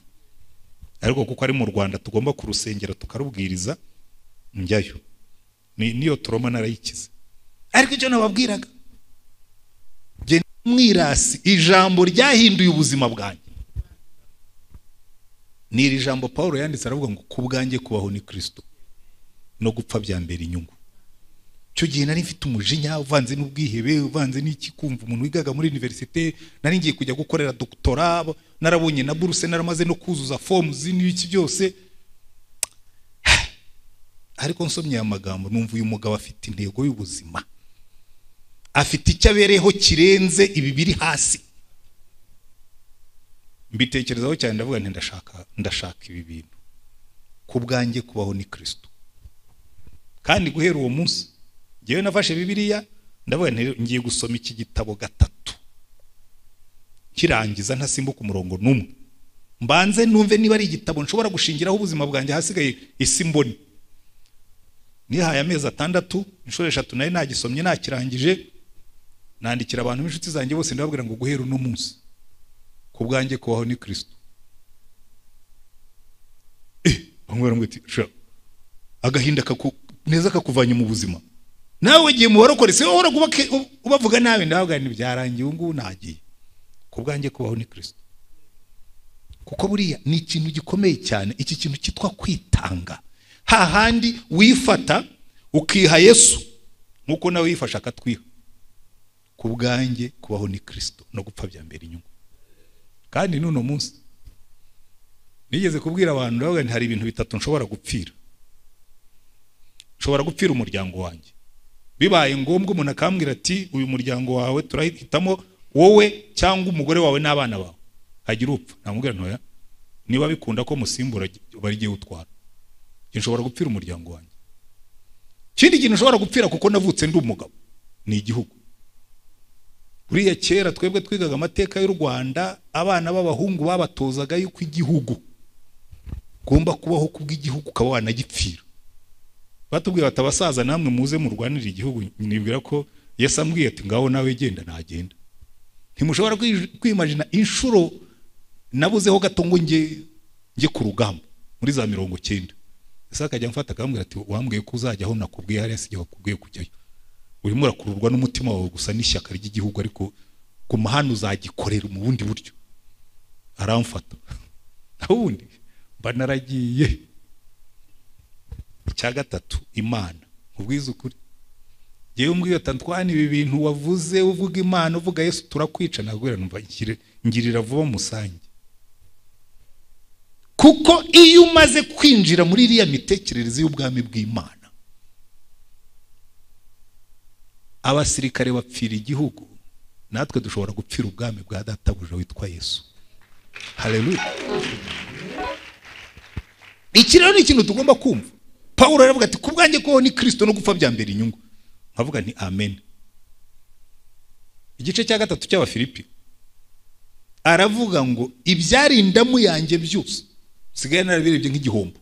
Ariko kuko ari mu Rwanda tugomba kurusengera tukarubwiriza, njyayo. Niyo trauma narayikize. Ariko icyo nababwiraga, njye mwirasi, ijambo ryahinduye ubuzima bwanjye. Ni iri jambo Paulo yanditse aravuga ngo ku bwanjye kubaho ni Kristo no gupfa byambera inyungu. Icyo gihe nari mfite umujinya uvanze n'ubwihebe, uvanze n'iki, kumva umuntu wigaga muri universite, nari ngiye kujya gukorera doctorat, narabonye na buruse, naramaze no kuzuza forms n'iki byose. Ariko nsomye aya magambo numva uyu mugabo afite intego y'ubuzima, afite icyo abereyeho kirenze ibi biri hasi. Mbitekerezaho cyane ndavuga nti ndashaka ibi bintu. Ku bwanjye kubaho ni Kristo. Kandi guhera uwo munsi ngewe nafashe Bibiliya ndavuga nti ngiye gusoma iki gitabo gatatu, kirangiza ntasimbuka umurongo n'umwe, mbanze numve niba ari igitabo nshobora gushingiraho ubuzima bwanjye, hasigaye isi mbone. Nihaye amezi 6, inshuro 3 nari nagisomye nakirangije, nandikira abantu b'inshuti zanjye bose ndababwira ngo guhera uno munsi ku bwanjye kubaho ni Kristo. Bamwe barambwira ati agahinda neza kakuvanye mu buzima, nawe giye mu barokore se uhora ubavuga nabi. Ndavuga nti byarangiye ubu ngubu nagiye. Ku bwanjye kubaho ni Kristo. Kuko buriya ni ikintu gikomeye cyane, iki kintu cyitwa kwitanga. Hahandi wifata ukiha Yesu nkuko nawe yifasha akatwiha. Ku bwanjye kubaho ni Kristo no gupfa byambera inyungu. Kandi n'uno munsi nigeze kubwira abantu ndavuga nti hari ibintu bitatu nshobora gupfira. Nshobora gupfira umuryango wanjye. Bibaye ngombwa umuntu akambwira ati uyu muryango wawe turahitamo wowe cyangwa umugore wawe n'abana bawe, hagira upfa, namubwira ntoya niba bikunda ko musimbura barigiye utwara. Nshobora gupfira umuryango wanjye. Kindi kintu nshobora gupfira kuko navutse ndi umugabo ni igihugu. Buriya kera twebwe twigaga amateka y'u Rwanda, abana b'abahungu babatozaga yuko igihugu ugomba kubaho kubw'igihugu ukaba wanagipfira. Batubwiye bati abasaza namwe muze murwanira igihugu, nibwira ko Yesu ambwiye ati ngaho nawe genda nagenda. Ntimushobora kwimagina inshuro nabuzeho gato ngo nge ku rugamba muri za 90. Yesu akajya amfata akambwira ati wambwiye ko uzajya aho nakubwiye hariya sijya wakubwiye kujyayo. Urimo urakururwa n'umutima wawe gusa n'ishyaka ry'igihugu, ariko guma hano uzagikorera mu bundi buryo. Aramfata. Ubundi mba naragiye. Icya gatatu, Imana. Ubwiza ukuri. Yewe umbwiye ati ibi bintu wavuze uvuga Imana uvuga Yesu turakwica, nagwira numva ngirira vuba musange. Kuko iyo umaze kwinjira muri iriya mitekerereze y'ubwami bw'Imana, abasirikare bapfira igihugu, natwe dushobora gupfira ubwami bwa databuja witwa Yesu. Haleluya. Iki rero ni ikintu tugomba kumva. Paulo aravuga ati ku bwanjye kubaho ni Kristo no gupfa byambera inyungu. Nkavuga nti amen. Igice cya 3 cy'Abafilipi aravuga ngo ibyari indamu yanjye byose sigaye narabirebye nk'igihombo,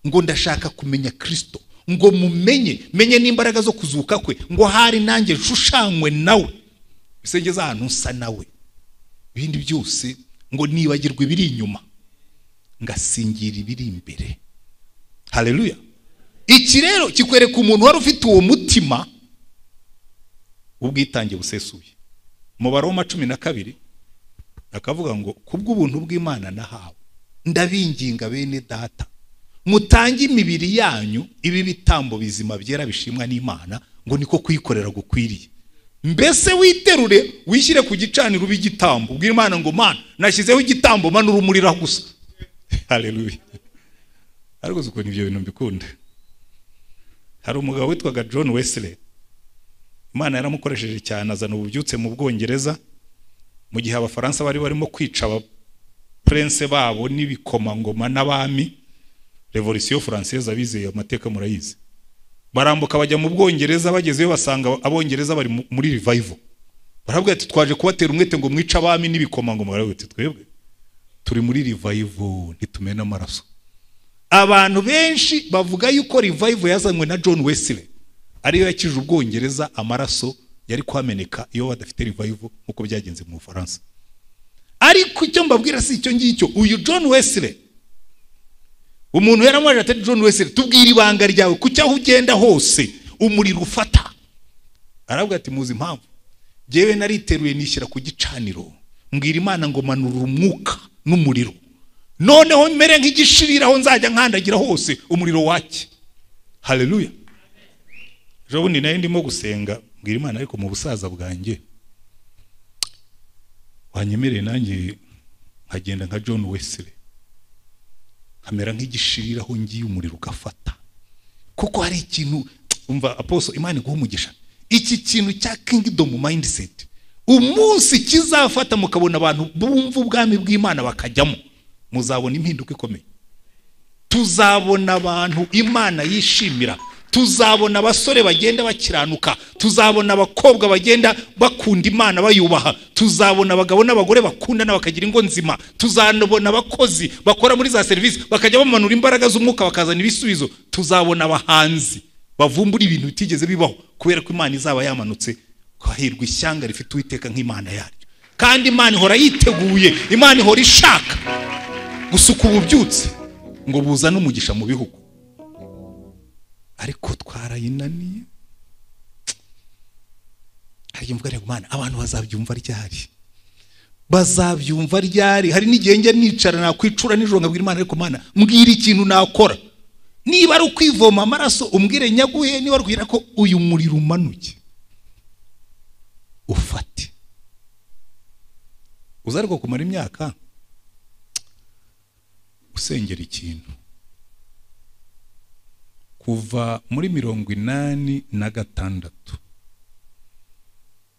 ngo ndashaka kumenya Kristo, ngo mumenye menye n'imbaraga zo kuzuka kwe, ngo hari nanjye nshushanywe nawe, bisengeza ahantu nsa nawe, ibindi byose ngo nibagirwe ibiri inyuma ngasingira ibiri imbere. Haleluya. Iki rero kikwereka umuntu wari ufite uwo mutima ubwitange busesuye. Mu Baroma 12 akavuga ngo kubw'ubuntu bw'Imana nahawe ndabinginga bene data mutange imibiri yanyu ibi bitambo bizima byera bishimwa n'Imana, ngo niko kuyikorera gukwiriye. Mbese witerure wishyire ku gicaniro ub'igitambo, ubwira Imana ngo Mana nashyizeho igitambo, manura umuriro gusa. Haleluya. Ariko ukuntu ibyo bintu mbikunda. Hari umugabo witwaga John Wesley. Imana yaramukoresheje cyane azana ububyutse mu Bwongereza mu gihe Abafaransa bari barimo kwica aba prince babo n'ibikomangoma n'abami. Revolution Française abizeye amateka murayizi. Barambuka bajya mu Bwongereza, bagezeyo basanga Abongereza bari muri revival. Barabwira ati twaje kubatera umwete ngo mwice abami n'ibikomangoma. Barabwira ati twebwe turi muri revival ntitumena amaraso. Abantu benshi bavuga yuko revival yazanywe na John Wesley ariyo yakije Ubwongereza amaraso yari kwameneka iyo badafite revival nkuko byagenze mu Bufaransa. Ariko icyo mbabwira si icyo ngicyo. Uyu John Wesley, umuntu yaramwaje ati John Wesley tubwira ibanga ryawe kuki aho ugenda hose umuriro ufata. Aravuga ati muzi impamvu jewe nariteruye nishyira ku gicaniro mbwira Imana ngo manura umwuka n'umuriro. Noneho mere nk'igishirira aho nzajya nkandagira hose umuriro wake. Haleluya. Ejo bundi nari ndimo gusenga mbwira Imana, ariko mu busaza bwanjye wanyemereye nanjye nkagenda nka John Wesley, nkamera nk'igishirira aho ngiye umuriro ugafata. Kuko hari ikintu umva apostle, Imana iguha umugisha, iki kintu cya kingdom mindset umunsi kizafata mukabona abantu bumva ubwami bw'Imana bakajyamo, muzabona impinduka ikomeye. Tuzabona abantu Imana yishimira, tuzabona abasore bagenda bakiranuka, tuzabona abakobwa bagenda bakunda Imana bayubaha, tuzabona abagabo n'abagore bakundana bakagira ingo nzima, tuzabona abakozi bakora muri za service bakajya bamanura imbaraga z'umwuka bakazana ibisubizo, tuzabona abahanzi bavumbura ibintu bitigeze bibaho, kubera ko Imana izaba yamanutse. Hahirwa ishyanga rifite Uwiteka nk'Imana yaryo. Kandi Imana ihora yiteguye, Imana ihora ishaka gusuka ububyutse ngo buzane umugisha mu bihugu. Ariko twarayinaniye. Hari imvuga rero Imana, abantu bazabyumva ryari? Bazabyumva ryari? Hari n'igihe njya nicara nakwicura nijoro nkabwira Imana, ariko Imana mbwira ikintu nakora. Niba ari ukwivoma amaraso umbwire nyaguhe, niba ari kugira ko uyu muriro umanuke ufate. Uzariko kumara imyaka usengera ikintu kuva muri 86,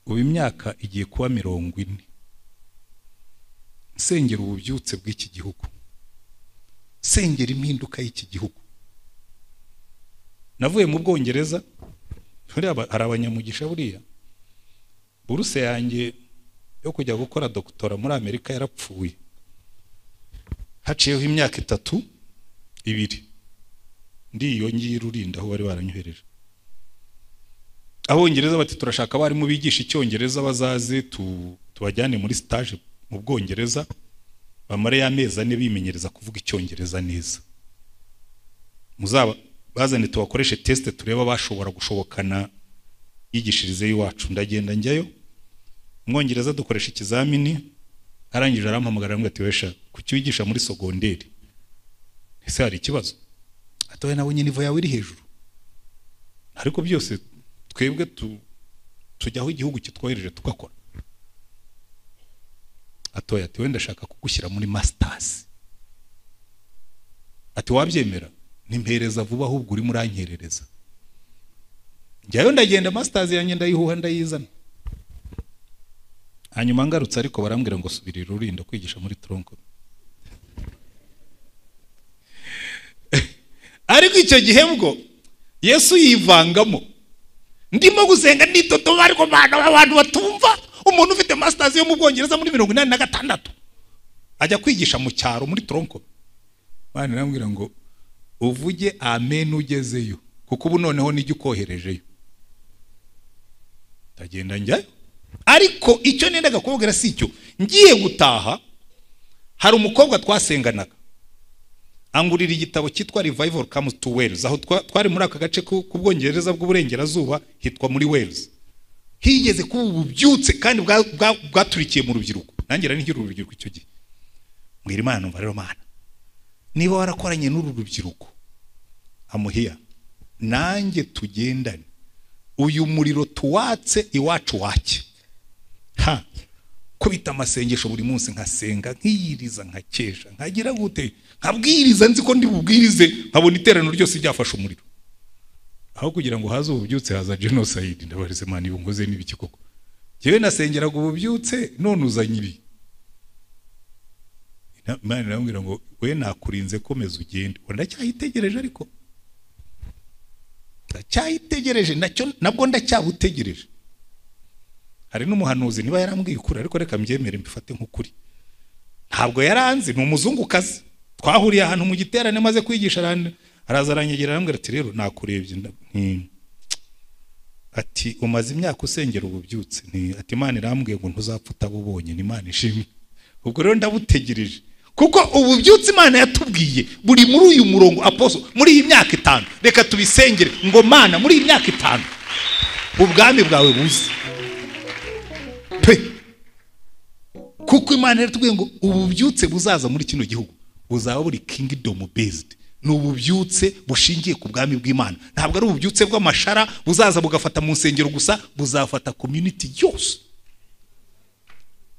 ubu imyaka igiye kuba 40, nsengera ububyutse bw'iki gihugu, sengera impinduka y'iki gihugu. Navuye mu Bwongereza, hari abanyamugisha buriya. Buruse yanjye yo kujya gukora doktora muri Amerika yarapfuye. Haciyeho imyaka 3 2 ndiyo ngiye Rurinda aho bari baranyohereje. Abongereza bati turashaka abarimu bigisha icyongereza bazaze tubajyane muri stage mu Bwongereza, bamare y'amezi 4 bimenyereza kuvuga icyongereza neza. Muzaba bazane tubakoreshe test tureba bashobora gushobokana yigishirize iwacu. Ndagenda njyayo, Umwongereza dukoresha ikizamini, arangije arampamagara arambwira ati wesha kuki wigisha muri secondaire? Ese hari ikibazo? Atoye nabonye nivo yawe iri hejuru. Ariko byose twebwe tujyaho igihugu kitwohereje tugakora. Atoye ati wenda ndashaka kugushyira muri masters. Ati wabyemera? Nimpereza vuba ahubwo uri murankerereza. Njyayo ndagenda masters yanjye ndayihuha ndayizana. Hanyuma ngarutse ariko barambwira ngo subirira Rurinda kwigisha muri tronko. Ariko icyo gihe bwo Yesu yivangamo. Ndimo gusenga nitotoba, ariko bana abantu batumva umuntu ufite masters yo mu Bwongereza muri 86 ajya kwigisha mu cyaro muri tronko. Bana narambwira ngo uvuge amen ugezeyo, kuko ubu noneho nijye ukoherejeyo. Ndagenda njyayo. Ariko icyo nendaga kubabwira si icyo. Ngiye gutaha hari umukobwa twasenganaga angurira igitabo cyitwa Revival Comes to Wales. Aho twari muri aka gace k'Ubwongereza bw'uburengerazuba hitwa muri Wales. Higeze kuba ububyutse kandi bwaturikiye mu rubyiruko. Nanjye nari nkiri urubyiruko icyo gihe. Mbwira Imana, numva rero Mana, niba warakoranye n'uru rubyiruko amuhiya nanjye tugendane, uyu muriro tuwatse iwacu wake. Ha, kubita amasengesho buri munsi, nkasenga nkiyiriza nkakesha nkagira gute, nkabwiriza nzi ko ndi bubwirize, nkabona iteraniro ryose ryafashe umuriro. Aho kugira ngo haze ububyutse haza genocide. Ndabarize Imana, ibi nkoze n'ibiki koko? Jewe nasengeraga ububyutse none uzanye ibi. Imana irambwira ngo we nakurinze komeza ugende. Ndacyayitegereje, ariko ndacyayitegereje nacyo nabwo ndacyabutegereje. Hari n'umuhanuzi niba yarambwiye ukuri, ariko reka mbyemere mbifate nk'ukuri. Ntabwo yaranzi, ni umuzungukazi. Twahuriye ahantu mu giterane maze kwigisha, araza aranyegera arambwira ati rero nakurebye ati umaze imyaka usengera ububyutse, ati Imana irambwiye ngo ntuzapfa utabubonye, ni Imana ishimwe. Ubwo rero ndabutegereje, kuko ububyutse Imana yatubwiye buri muri uyu murongo apostle, muri iyi myaka 5 reka tubisengere ngo Mana muri iyi myaka 5 ubwami bwawe buze pe. Kuko Imana yaratubwiye ngo ububyutse buzaza muri kino gihugu Buzaba buri kingdom based, ni ububyutse bushingiye ku bwami bw'Imana. Ntabwo ari ububyutse bw'amashara buzaza bugafata mu nsengero gusa, buzafata community yose.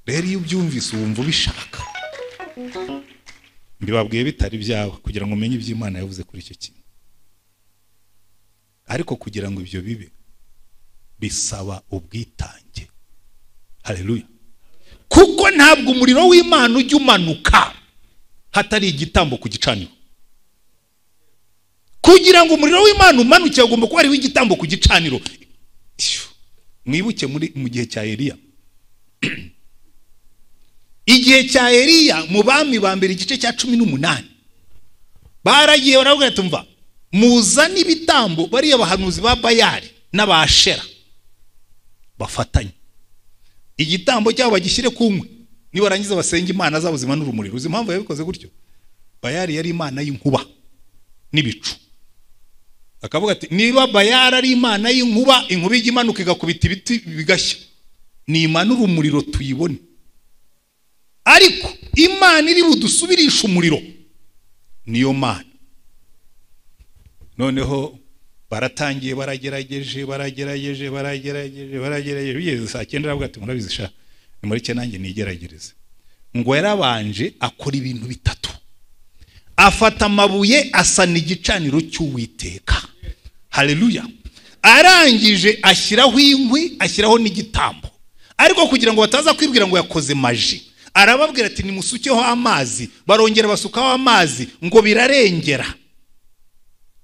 Rero iyo ubyumvise wumva ubishaka. Mbibabwiye bitari byawe kugira ngo umenye ibyo Imana yavuze kuri icyo kintu. Ariko kugira ngo ibyo bibe bisaba ubwitange. Haleluya. Kuko ntabwo umuriro w'Imana ujya umanuka hatari igitambo ku gicaniro. Kugira ngo umuriro w'Imana umanuke ugomba kuba hariho igitambo ku gicaniro. Mwibuke mu gihe cya Eliya. Igihe cya Eliya mu bami ba mbere igice cya 18, baragiye baravuga ati mva muzane ibitambo, bariya bahanuzi ba Bayali n'abashera bafatanye igitambo cyabo bagishyire ku nkwi, nibarangiza basenge Imana zabo zimanura umuriro. Uzi impamvu yabikoze gutyo? Bayali yari imana y'inkuba n'ibicu. Akavuga ati niba Bayali ari imana y'inkuba, inkuba ijya imanuka igakubita ibiti bigashya, nimanura umuriro tuyibone. Ariko Imana iri budusubirisha umuriro niyo Mana. Noneho baratangiye baragerageje baragerageje baragerageje baragerageje, bigeze saa 9 aravuga ati murabizi sha, nimureke nanjye nigeragereze. Ngo yarabanje akora ibintu bitatu. Afata amabuye asana igicaniro cy'Uwiteka. Haleluya. Arangije ashyiraho inkwi, ashyiraho n'igitambo. Ariko kugira ngo bataza kwibwira ngo yakoze maji, arababwira ati nimusukeho amazi. Barongera basukaho amazi ngo birarengera.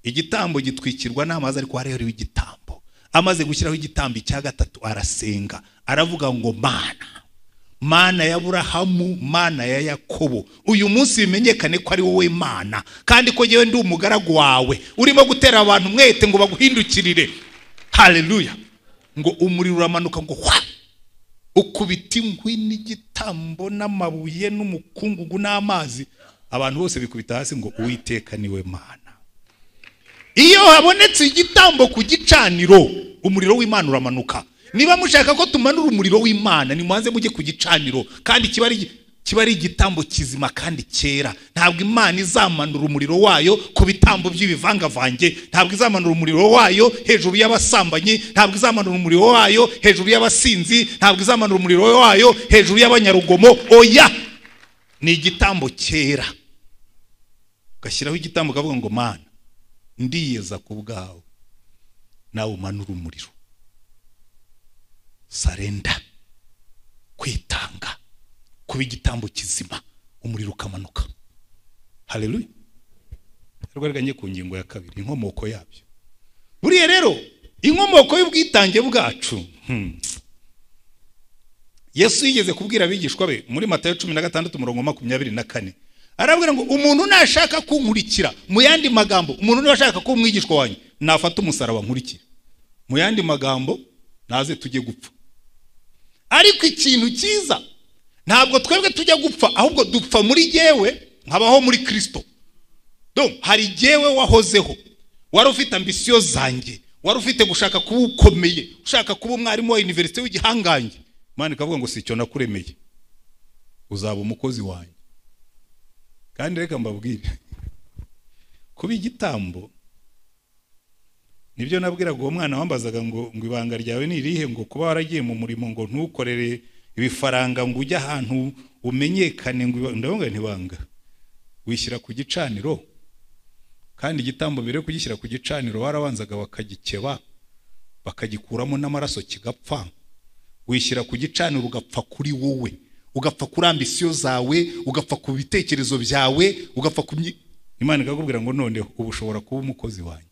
Igitambo gitwikirwa n'amazi, ariko hariho igitambo. Amaze gushyiraho igitambo icya gatatu arasenga, aravuga ngo Mana, Mana ya Aburahamu, Mana ya Yakobo, uyu munsi bimenyekane ko ari wowe Mana, kandi ko jyewe ndi umugaragu wawe urimo gutera abantu mwete ngo baguhindukirire. Haleluya. Ngo umuriro uramanuka ngo hwa, ukubita inkwi n'igitambo n'amabuye n'umukungugu n'amazi, abantu bose bikubita hasi ngo Uwiteka niwe Mana. Iyo habonetse igitambo ku gicaniro, umuriro w'Imana uramanuka. Niba mushaka ko tumanura umuriro w'Imana, nimubanze mujye ku gicaniro, kandi kiba ari igitambo kizima kandi cyera. Ntabwo Imana izamanura umuriro wayo ku bitambo by'ibivangavange, ntabwo izamanura umuriro wayo hejuru y'abasambanyi, ntabwo izamanura umuriro wayo hejuru y'abasinzi, ntabwo izamanura umuriro wayo hejuru y'abanyarugomo. Oya, ni igitambo cyera. Ugashyiraho igitambo ukavuga ngo Mana, ndiyeza ku bwawe, nawe umanura umuriro. Sarenda, kwitanga, kuba igitambo kizima, umuriro ukamanuka. Haleluya. Rwarganye ku ngingo ya kabiri, inkomoko yabyo. Buriya rero inkomoko y'ubwitange bwacu, Yesu yigeze kubwira abigishwa be muri Matayo 16:24, arabwira ngo umuntu nashaka kunkurikira, mu yandi magambo umuntu nashaka kuba umwigishwa wanjye nafata umusaraba nkurikira. Mu yandi magambo naze tujye gupfa. Ariko ikintu cyiza, ntabwo twebwe tujya gupfa, ahubwo dupfa muri jyewe nkabaho muri Kristo. Donc hari jyewe wahozeho, wari ufite ambisiyo zanjye, wari ufite gushaka kuba ukomeye, ushaka kuba umwarimu wa university w'igihangange. Imana ikavuga ngo si icyo nakuremeye, uzaba umukozi wanjye. Kandi reka mbabwire, kuba igitambo nibyo nabwiraga uwo mwana wambazaga ngo ibanga ryawe ni irihe, ngo kuba waragiye mu murimo ngo ntukorere ibifaranga ngo ujye ahantu umenyekane, ngo ndabona ntibanga wishyira ku gicaniro. Kandi igitambo mbere yo kugishyira ku gicaniro barabanzaga bakagikeba bakagikuramo n'amaraso kigapfa. Wishyira ku gicaniro ugapfa kuri wowe, ugapfa kuri ambisiyo zawe, ugapfa ku bitekerezo byawe, ugapfa ku Imana ikakubwira ngo noneho ubu ushobora kuba umukozi wanjye.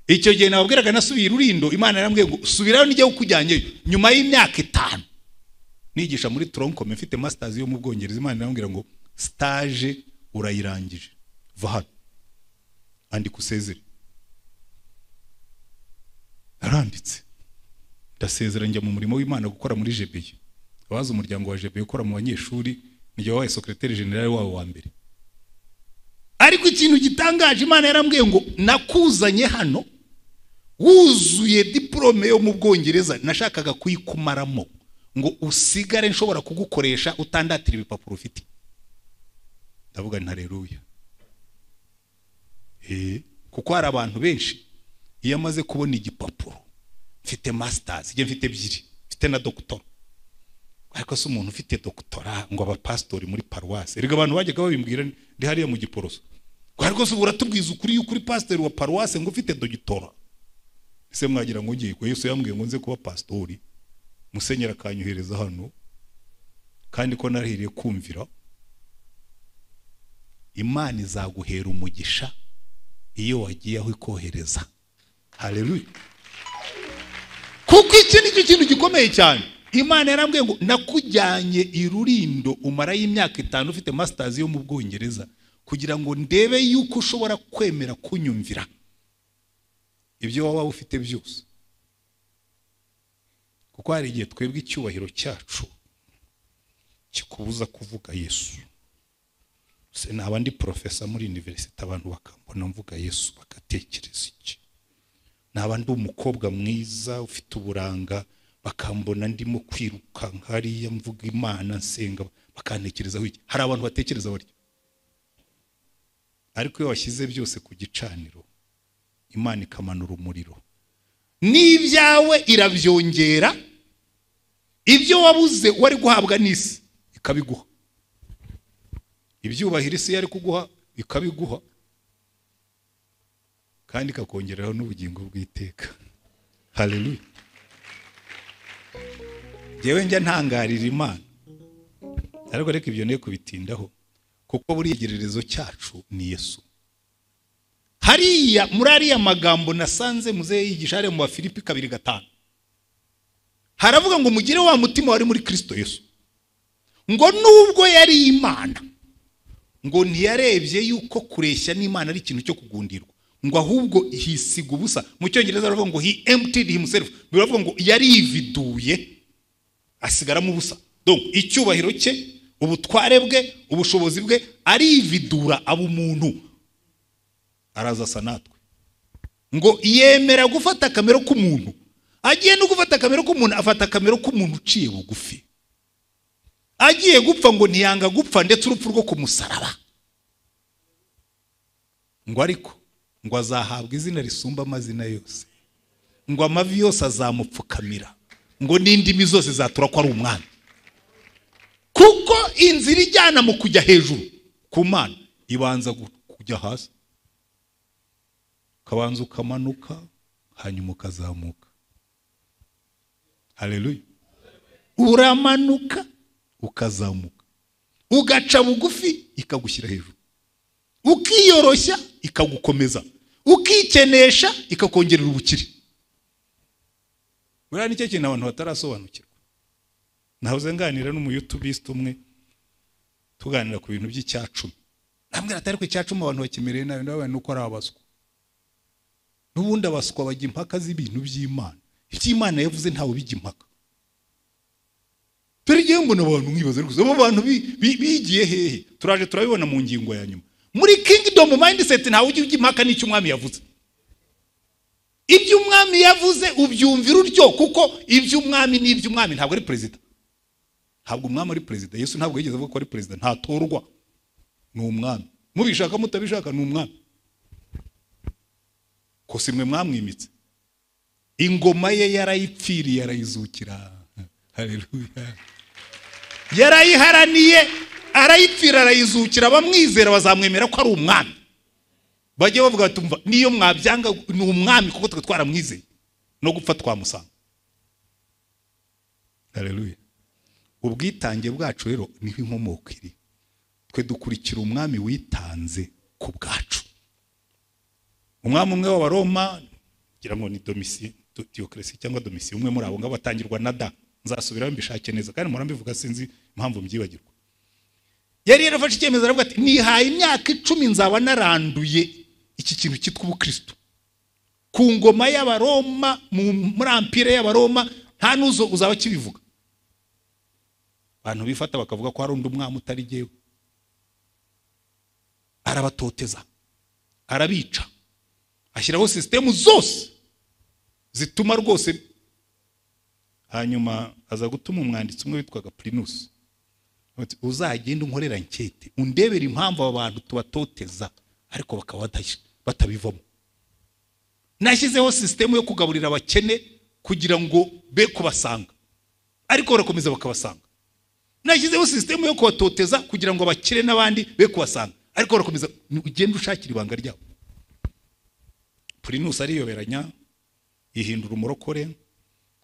Icyo gihe nababwiraga nasubiye Rurindo, Imana yarambwiye ngo subirayo nijye kukujyanyeyo nyuma y'imyaka 5 nigisha muri Troncome mfite masters yo mu Bwongereza. Imana yarambwira ngo stage urayirangije, va hano andika usezere. Naranditse ndasezera njya mu murimo w'Imana gukora muri GBU. Abazi umuryango wa GBU ukora mu banyeshuri, nijye wabaye secrétaire général wabo wa mbere. Ariko ikintu gitangaje, Imana yarambwiye ngo nakuzanye hano wuzuye diplome yo mu Bwongereza, nashakaga kuyikumaramo ngo usigare nshobora kugukoresha utandatira ibipapuro ufite. Ndavuga nti haleluya. Kuko hari abantu benshi iyo amaze kubona igipapuro, mfite masters, njye mfite 2, mfite na doctor. Ariko se umuntu ufite doctora ngo abapastori muri paroisse, erega abantu bajyaga babimbwira ndi hariya mu Giporoso, ariko se uratubwiza ukuri yuko uri pastori wa paroisse ngo ufite doctora? Ese mwagira ngo ngiye ko Yesu yambwiye ngo nze kuba pastori, musenyera akanyohereza hano, kandi ko narahiriye kumvira. Imana izaguhera umugisha iyo wagiye aho ikohereza. Haleluya. Kuko iki nicyo kintu gikomeye cyane. Imana yarambwiye ngo nakujyanye i Rurindo umarayo imyaka 5 ufite masters yo mu Bwongereza, kugira ngo ndebe yuko ushobora kwemera kunyumvira ibyo waba ufite byose. Kuko hari igihe twebwe icyubahiro cyacu kikubuza kuvuga Yesu. Se naba ndi professor muri university, abantu bakambona mvuga Yesu bagatekereza iki? Naba ndi umukobwa mwiza ufite uburanga, bakambona ndimo kwiruka hariya mvuga Imana nsenga, bakantekerezaho iki? Hari abantu batekereza batyo. Ariko iyo washyize byose ku gicaniro, Imana ikamanura umuriro, n'ibyawe irabyongera, ibyo wabuze wari guhabwa n'isi ikabiguha, ibyubahiro isi yari kuguha ikabiguha, kandi ikakongereraho n'ubugingo bw'iteka. Haleluya. Jewe njya ntangarira Imana, ariko reka ibyo ne kubitindaho, kuko buri igererezo cyacu ni Yesu. Hariya muri ariya magambo nasanze muzehe yigisha hariya mu Bafilipi 2:5, haravuga ngo mugire wa mutima wari muri Kristo Yesu, ngo nubwo yari Imana, ngo ntiyarebye yuko kureshya n'Imana ari ikintu cyo kugundirwa, ngo ahubwo hisiga ubusa. Mu Cyongereza baravuga ngo he emptied himself, biravuga ngo yarividuye asigaramo ubusa. Donc icyubahiro cye, ubutware bwe, ubushobozi bwe, arividura aba umuntu, araza asa natwe. Ngo yemera gufata akamero k'umuntu. Agiye no gufata akamero k'umuntu, afata akamero k'umuntu uciye bugufi. Agiye gupfa ngo ntiyanga gupfa, ndetse urupfu rwo kumusaraba. Ngo ariko ngo azahabwa izina risumba amazina yose, ngo amavi yose azamupfukamira, ngo n'indimi zose zatura ko ari umwami. Kuko inzira ijyana mu kujya hejuru ku Mana ibanza kujya hasi, ukabanza ukamanuka, hanyuma ukazamuka. Haleluya. Uramanuka ukazamuka, ugaca bugufi ikagushyira hejuru, ukiyoroshya ikagukomeza, ukikenesha ikakongerera ubukire. Buriya nicyo kintu abantu batarasobanukirwa. Nahoze nganira n'umuyutubiste umwe, tuganira ku bintu by'icyacumi. Nambwira atari ku icyacumi abantu bakimereye nabi, ndabaye nuko ari abaswa. N'ubundi abaswa bajya impaka z'ibintu by'Imana. Iby'Imana yavuze ntawe bijya impaka. Turigiye mbona abantu nkibaza, ariko abo bantu bigiye hehe? Turaje turabibona mu ngingo ya nyuma. Muri kingdom mindset ntawe ujya impaka n'icyo umwami yavuze. Ibyo umwami yavuze ubyumvira utyo, kuko ibyo umwami n'ibyo umwami ntabwo ari president. Ntabwo umwami ari president. Yesu ntabwo yigeze avuga ko ari president, ntatorwa. Ni umwami. Mubishaka mutabishaka ni umwami. Ko simwe mwamwimitse. Ingoma ye yarayipfiriye arayizukira. Haleluya. Yarayiharaniye arayipfira arayizukira, bamwizera bazamwemera ko ari umwami. Bajye bavuga tumva niyo mwabyanga ni umwami, kuko twe twaramwizeye no gupfa twamusanga. Haleluya. Ubwitange bwacu rero niho inkomoko iri. Twe dukurikira umwami witanze ku bwacu. Umwami umwe w'Abaroma, ngira ngo ni Domisi, Diocletian cyangwa Domisi, umwe muri abo ngabo batangirwa na da, nzasubirayo mbishake neza kandi murambivuga sinzi impamvu mbyibagirwa. Yari yarafashe icyemezo aravuga ati nihaye imyaka 10 nzaba naranduye iki kintu cyitwa ubukristo ku ngoma y'Abaroma, muri ampire y'Abaroma nta nuzo uzaba kibivuga. Abantu bifata bakavuga ko hari undi umwami utari jyewe. Arabatoteza, arabica, ashyiraho system zose zituma rwose. Hanyuma aza gutuma umwanditsi umwe witwaga Plinus, uzagenda unkorera nkete undebera impamvu aba bantu tubatoteza ariko bakaba batabivamo. Nashyizeho sisitemu yo kugaburira abakene kugira ngo be kubasanga, ariko barakomeza bakabasanga. Nashyizeho sisitemu yo kubatoteza kugira ngo abakire n'abandi be kubasanga, ariko barakomeza. Ugenda ushakira ibanga ryabo. Purinus ariyoberanya, yihindura umurokore,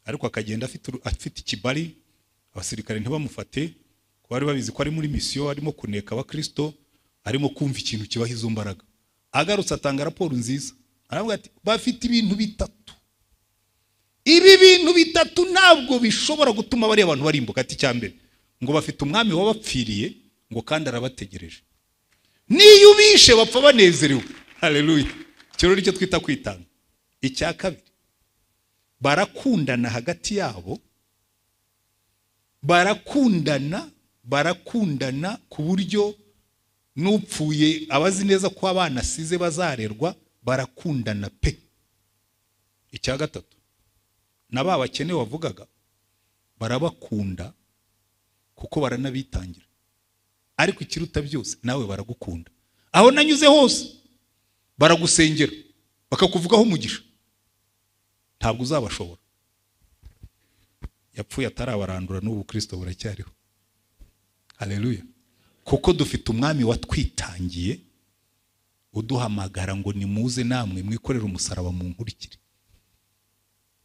ariko akagenda afite ikibari, abasirikare ntibamufate, bari babizi ko ari muri misiyo, arimo kuneka abakristo, arimo kumva ikintu kibaha izo mbaraga. Agarutse atanga raporo nziza, aravuga ati bafite ibintu bitatu, ibi bintu bitatu ntabwo bishobora gutuma bariya abantu barimbuka. Ati cyambere ngo bafite umwami wabapfiriye, ngo kandi arabategereje, niyo ubishe bapfa banezerewe. Haleluya. Icyo rero twita kwitanga. Icya kabiri, barakundana hagati yabo, barakundana ku buryo n'upfuye abazi neza ko abana asize bazarerwa, barakundana pe. Icya gatatu, na ba bakene wavugaga barabakunda kuko baranabitangira, ariko ikiruta byose nawe baragukunda. Aho nanyuze hose baragusengera, bakakuvugaho umugisha, ntabwo uzabashobora. Yapfuye atarabarandura, n'ubu Kristo buracyariho. Haleluya. Kuko dufite umwami watwitangiye, uduhamagara ngo nimuze namwe mwikorere umusaraba mu nkurikire.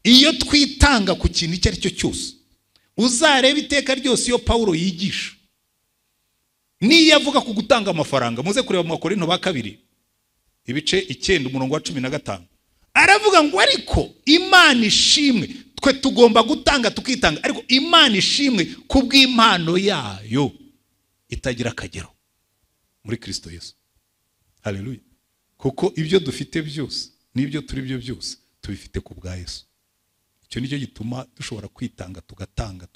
Iyo twitanga ku kintu icyo ari cyo cyose, uzareba iteka ryose iyo Paulo yigisha, niyo avuga ku gutanga amafaranga, muze kureba mu Bakorinto ba kabiri ibice 9 umurongo wa 15, aravuga ngo ariko Imana ishimwe, twe tugomba gutanga tukitanga, ariko Imana ishimwe kubw'impano yayo itagira akagero muri Kristo Yesu. Haleluya. Kuko ibyo dufite byose n'ibyo turi byo byose tubifite ku bwa Yesu. Icyo nicyo gituma dushobora kwitanga, tugatanga,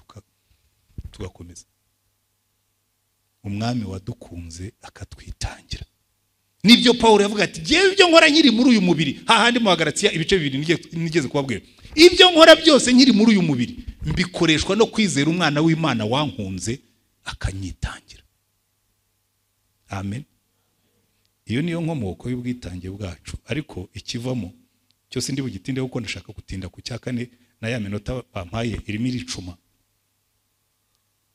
tugakomeza. Umwami wadukunze akatwitangira. Nibyo Paulo yavuga ati jyewe ibyo nkora nkiri muri uyu mubiri, hahandi mu Bagalatiya ibice 2 nigeze kubabwira, ibyo nkora byose nkiri muri uyu mubiri mbikoreshwa no kwizera umwana w'Imana wankunze akanyitangira. Amen. Iyo niyo nkomoko y'ubwitange bwacu. Ariko ikivamo cyose ndi bugitinde kuko ndashaka gutinda ku cya kane na ya minota bampaye irimo iricuma.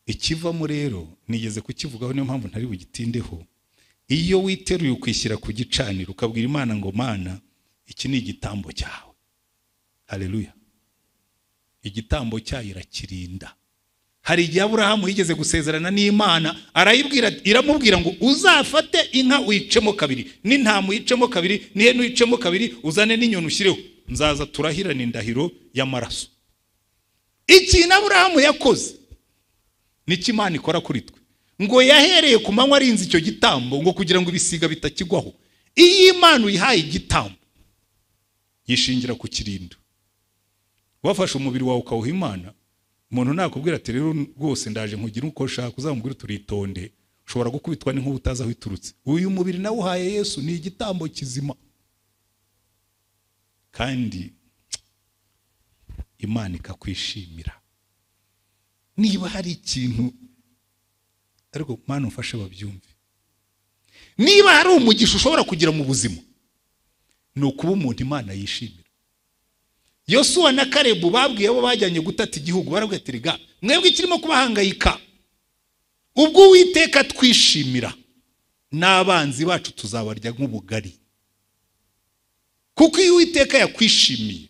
Ikivamo rero nigeze kukivugaho, niyo mpamvu ntari bugitindeho. Iyo witeruye ukwishyira ku gicaniro ukabwira Imana ngo Mana iki ni igitambo cyawe. Haleluya. Igitambo cyayo irakirinda. Hari igihe Aburahamu yigeze gusezerana n'Imana, arayibwira, iramubwira ngo uzafate inka uyicemo kabiri, n'intama uyicemo kabiri, n'ihene uyicemo kabiri, uzane n'inyoni ushyireho, nzaza turahirana indahiro y'amaraso. Ikintu Aburahamu yakoze nicyo Imana ikora kuri twe. Ngo yahereye ku manywa arinze icyo gitambo, ngo kugira ngo ibisiga bitakigwaho. Iyo Imana uyihaye igitambo yishingira ku kirindo. Wafashe umubiri wawe ukawuha Imana, umuntu nakubwira ati rero rwose ndaje nkugira uko ushaka, uzamubwira turitonde, ushobora gukubitwa n'inkuba utazi aho iturutse. Uyu mubiri nawe uhaye Yesu ni igitambo kizima, kandi Imana ikakwishimira. Niba hari ikintu, ariko Mana umfashe babyumve, niba hari umugisha ushobora kugira mu buzima ni ukuba umuntu Imana yishimira. Yosuwa na Kalebu babwiye abo bajyanye gutata igihugu, barabwira ati rega mwebwe ikirimo kubahangayika, ubwo Uwiteka twishimira n'abanzi bacu tuzabarya nk'ubugari. Kuko iyo Uwiteka yakwishimiye,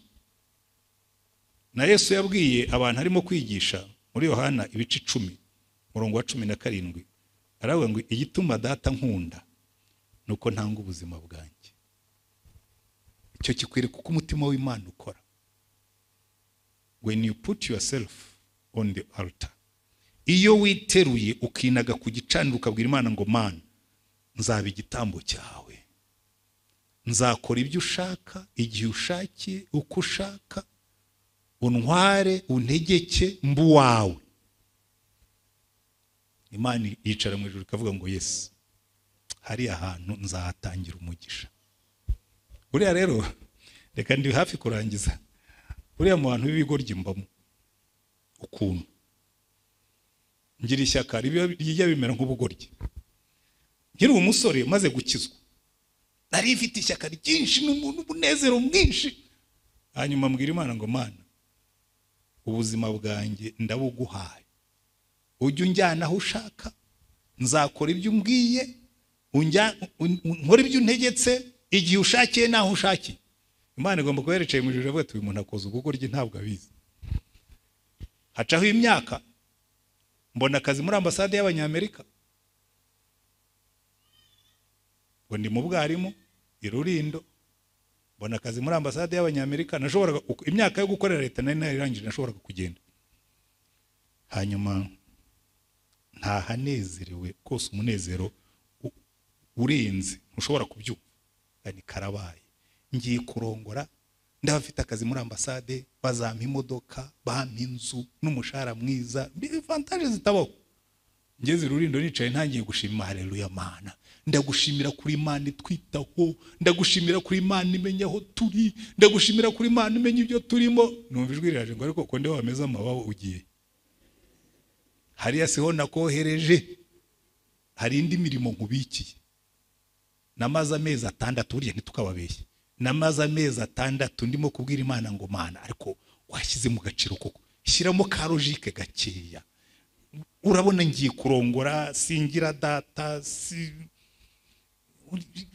na Yesu yabwiye abantu arimo kwigisha muri Yohana ibice 10 murongo wa 17, aravuga ngo igituma data nkunda nuko ntanga ubuzima bwanjye. Icyo kikwereka uko umutima w'Imana ukora. When you put yourself on the altar, iyo witeruye ukinaga ku gicaniro ukabwira Imana ngo Mana nzaba igitambo cyawe, nzakora ibyo ushaka, igihe ushakiye, uko ushaka, untware, untegeke, mbu wawe. Imana yicara mu ijuru ikavuga ngo yes, hari ahantu nzahatangira umugisha. Buriya rero reka ndi hafi kurangiza. Buriya mu bantu b'ibigoryi mbamo ukuntu ngira ishyaka rijya bimera nk'ubugoryi. Nkiri umusore maze gukizwa, Nari mfite ishyaka ryinshi n'umunezero mwinshi. Hanyuma mbwira Imana ngo Mana, ubuzima bwanjye ndabuguhaye, ujye unjyana aho ushaka, nzakora ibyo umbwiye, nkora ibyo untegetse, igihe ushakiye naho ushakiye. Imana igomba kuba yaricaye mu ijuru avuga ati uyu muntu akoze ubugoryi ntabwo abizi. Hacaho imyaka, mbona akazi muri ambasade y'Abanyamerika, ngo ndi mu bwarimu i Rulindo, mbona akazi muri ambasade y'Abanyamerika. Nashoboraga imyaka yo gukorera leta nari narangije, nashoboraga kugenda. Hanyuma ntahanezerewe rwose, umunezero urenze ntushobora kubyumva. Ni karabaye, ngiye kurongora, ndabafite akazi muri ambasade, bazampa imodoka, bampa inzu n'umushahara mwiza, avantage zitabaho. Ngeze Rulindo nicaye ntangiye gushima, haleluya Mana, ndagushimira kuri Imana itwitaho, ndagushimira kuri Imana imenya aho turi, ndagushimira kuri Imana imenya ibyo turimo. Numva ijwi riraje ngo ariko ko nde wameze amababa ugiye hariya, siho nakohereje, hari indi mirimo nkubikiye. Namaze amezi 6, burya ntitukababeshye, namaze amezi 6 ndimo kubwira Imana ngo Mana, ariko washyize mu gaciro koko, shyiramo ka logique gakeya. Urabona ngiye kurongora, singira data, si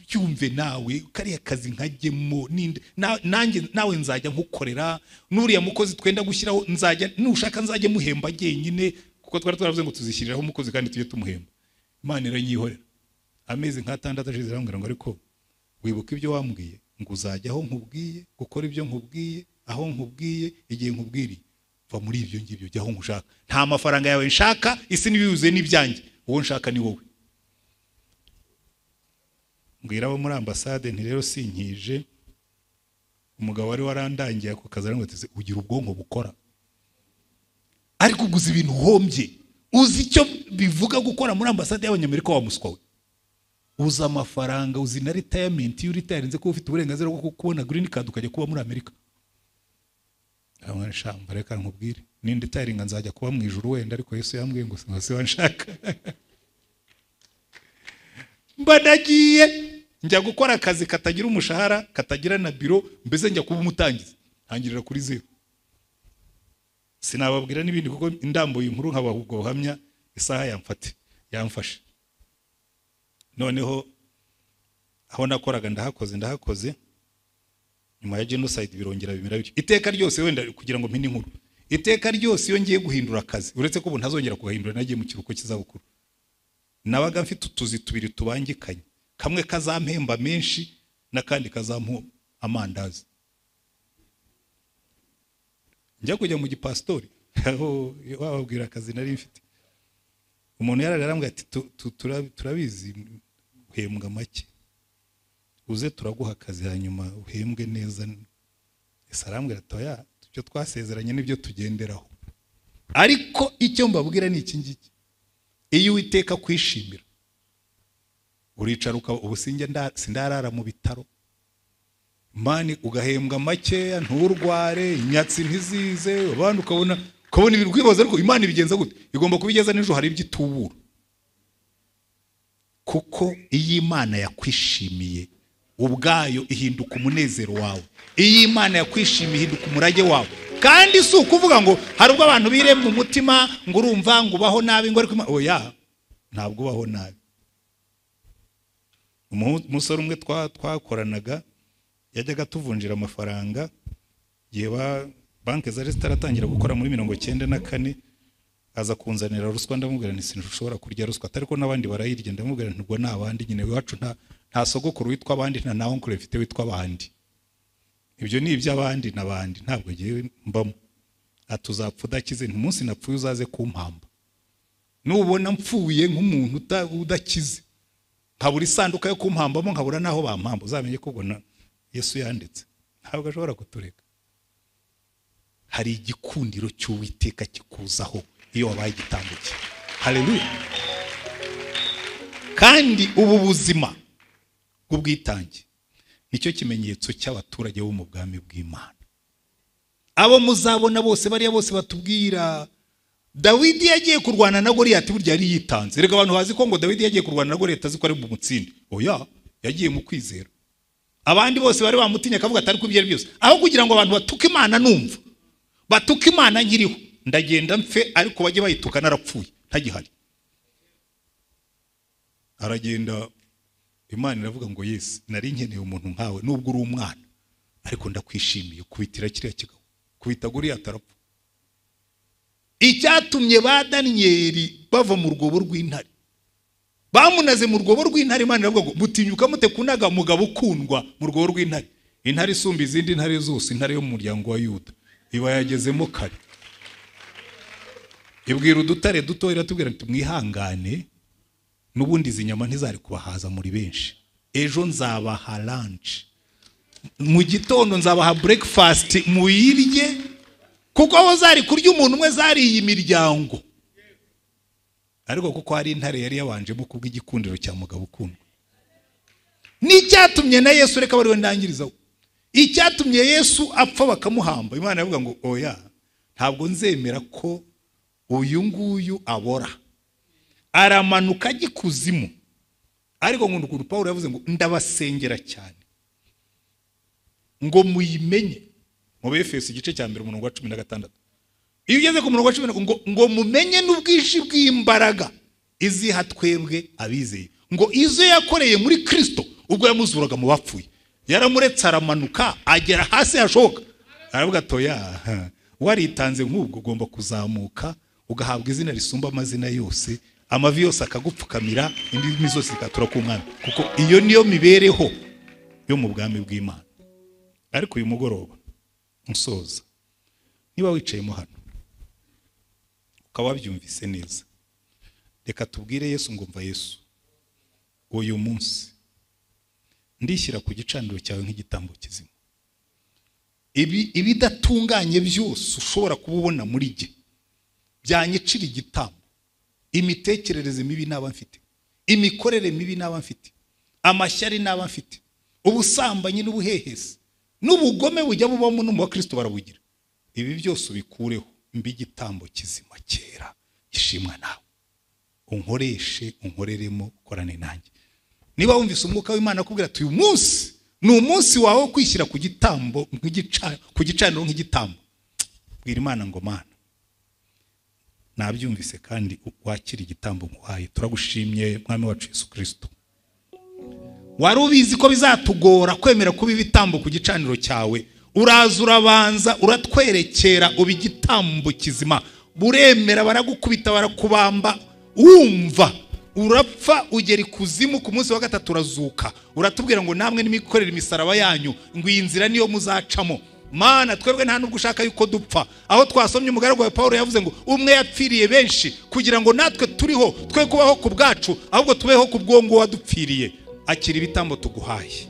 byumve nawe, kariya kazi nkajyemo, nanjye nawe nzajya nkukorera, nuriya mukozi twenda gushyiraho nzajya, nushaka nzajya muhemba jyenyine, kuko twari twaravuze ngo tuzishyiriraho umukozi kandi tujye tumuhemba. Imana iranyihorera. Amezi nka 6 ashize irambwira ngo ariko wibuka ibyo wambwiye, ngo uzajya aho nkubwiye, gukora ibyo nkubwiye, aho nkubwiye, igihe nkubwiriye. Va muri ibyo ngibyo, jya aho nkushaka. Nta mafaranga yawe nshaka, isi n'ibiyuzuye n'ibyanjye, uwo nshaka ni wowe. Mbwira abo muri ambasade nti rero sinkije. Umugabo wari warandangiye ako kazi arambwira ati ugira ubwonko bukora, ariko uguze ibintu uhombye. Uzi icyo bivuga gukora muri ambasade y'Abanyamerika wa muswa we? Uzi amafaranga, uzi na retirement, iyo uritarinze ko ufite uburenganzira bwo kubona green card ukajya kuba muri Amerika. Shamba reka nkubwire, nindi taringa nzajya kuba mu ijuru wenda, ariko Yesu yambwiye ngo sinzi wanshaka. Mbanagiye njya gukora akazi katagira umushahara, katagira na biro, mbese njya kuba umutangizi, ntangirira kuri zero. Sinababwira n'ibindi kuko indambuye inkuru nkabaha ubwo buhamya, isaha yamfashe. Noneho aho nakoraga ndahakoze. Nyuma ya genocide birongera bimera bityo. Iteka ryose wenda kugira ngo mpine inkuru, iteka ryose iyo ngiye guhindura akazi, uretse ko ubu ntazongera kugahindura nagiye mu kiruhuko cy'izabukuru, nabaga mfite utuzi tubiri tubangikanye, kamwe kazampemba menshi n'akandi kazampa amandazi. Njya kujya mu gipastori aho wababwira akazi nari mfite, umuntu yararambwira ati turabizi uhembwa make, uze turaguha akazi hanyuma uhembwe neza. Ese arambwira ati oya, ibyo twasezeranye nibyo tugenderaho. Ariko icyo mbabwira ni iki ngiki, iyo Uwiteka kwishimira uricara ubu sindarara mu bitaro mani, ugahembwa makeya, nturware, inyatsi ntizize, abandi ukabona ibintu kwibaza, ariko Imana ibigenza gute? Igomba kubigeza n'ejo hari ibyo itubura. Kuko iyo Imana yakwishimiye ubwayo ihinduka umunezero wawe, iyo Imana yakwishimiye ihinduka umurage wawe. Kandi si ukuvuga ngo hari ubwo abantu biremye umutima ngo urumva ngo ubaho nabi, ngo ariko oya, ntabwo ubaho nabi. Umusore umwe twakoranaga yajyaga tuvunjira amafaranga igihe banki zari zitaratangira gukora muri 94, aza kunzanira ruswa. Ndamubwira nti sinshobora kurya ruswa, ariko n'abandi barayirya. Ndamubwira nti ubwo nabandi nyine iwacu nta sogokuru witwa abandi, nta na onkure mfite witwa abandi, ibyo ni iby'abandi n'abandi, ntabwo ngiye mbamo. Atuzapfa udakize, nti umunsi napfuye uzaze kumpamba, nubona mpfuye nk'umuntu udakize, nkabura isanduka yo kumpambamo, nkabura naho bampamba, uzamenye ko ubwo Yesu yanditse ntabwo ashobora kutureka. Hari igikundiro cy'Uwiteka kikuzaho iyo wabaye igitambo cye. Haleluya. Kandi ubu buzima bw'ubwitange nicyo kimenyetso cy'abaturage bo mu bwami bw'Imana. Abo muzabona bose, bariya bose batubwira Dawidi yagiye kurwana na Goliyati, burya yari yitanze. Rega abantu bazi ko ngo Dawidi yagiye kurwana na Goliyati azi ko ari bumutsinde. Oya, yagiye mu kwizera. Abandi bose bari bamutinye akavuga atari ko ibyo byose, aho kugira ngo abantu batuke Imana numva, batuke Imana nkiriho, ndagenda mfe ariko bajye bayituka narapfuye ntagihari. Aragenda, Imana iravuga ngo Yesu, nari nkeneye umuntu nkawe nubwo uri umwana, ariko ndakwishimiye, kubitira kiriya kigabo, kubita Goliyati arapfa. Icyatumye ba Daniyeli bava mu rwobo rw'intare, bamunaze mu rwobo rw'intare, Imana iravuga ngo mutinyuka mute kunaga mugabo ukundwa mu rwobo rw'intare? Intare isumba izindi ntare zose, intare yo mu muryango wa Yuda, iba yagezemo kare. Ibwira udutare duto, iratubwira ati mwihangane, n'ubundi izi nyama ntizari kubahaza muri benshi, ejo nzabaha lunch, mu gitondo nzabaha breakfast muyirye, kuko aho zari kurya umuntu umwe zariye imiryango. Ariko kuko hari intare yari yabanjemo kubw'igikundiro cya mugabo ukundwa. N'icyatumye na Yesu, reka bariwe ndangirizaho, icyatumye Yesu apfa bakamuhamba, Imana yavuga ngo oya, ntabwo nzemera ko uyu nguyu abora. Aramanuka ajya ikuzimu. Ariko nkunda ukuntu Pawulo yavuze ngo ndabasengera cyane ngo muyimenye. Mu Befeso igice cya 1 umurongo wa 16. Iyo ugeze ku murongo wa 10 ngo mumenye n'ubwinshi bw'imbaraga iziha twebwe abizeye, ngo izo yakoreye muri Kristo ubwo yamuzuraga mu bapfuye. Yaramuretse aramanuka agera hasi hashoboka, aravuga ati oya, waritanze nk'ubwo ugomba kuzamuka ugahabwa izina risumba amazina yose, amavi yose akagupfukamira, indimi zose zikatura ku Mwami, kuko iyo niyo mibereho yo mu bwami bw'Imana. Ariko uyu mugoroba nsoza, niba wicayemo hano ukaba wabyumvise neza, reka tubwire Yesu ngo mva Yesu, uyu munsi ndishyira ku gicaniro cyawe nk'igitambo kizima. Ibidatunganye byose ushobora kububona muri jye byanyicira igitambo, imitekerereze mibi naba mfite, imikorere mibi naba mfite, amashyari naba mfite, ubusambanyi n'ubuhehesi n'ubugome bujya bubamo no mu bakristo barabugira, ibi byose ubikureho mbi igitambo kizima cyera gishimwa nawe, unkoreshe, unkoreremo, ukorane nanjye. Niba wumvise umwuka w'Imana akubwira ati uyu munsi ni umunsi wawe wo kwishyira ku gitambo ku gicaniro nk'igitambo, bwira Imana ngo Mana, nabyumvise kandi wakira igitambo nkuhaye. Turagushimye Mwami wacu Yesu Kristo. Wari ubizi ko bizatugora kwemera kuba ibitambo ku gicaniro cyawe, uraza urabanza uratwerekera uba igitambo kizima, buremera baragukubita barakubamba, wumva urapfa ugera ikuzimu, ku munsi wa gatatu urazuka. Uratubwira ngo namwe nimikorera imisaraba yanyu, ngo iyi nzira niyo muzacamo. Mana, twebwe nta nubwo ushaka yuko dupfa. Aho twasomye umugaragu wa Paulo yavuze ngo umwe yapfiriye benshi kugira ngo natwe turiho twe kubaho ku bwacu, ahubwo tubeho ku bwongo wadupfiriye. Akira ibitambo tuguhaye,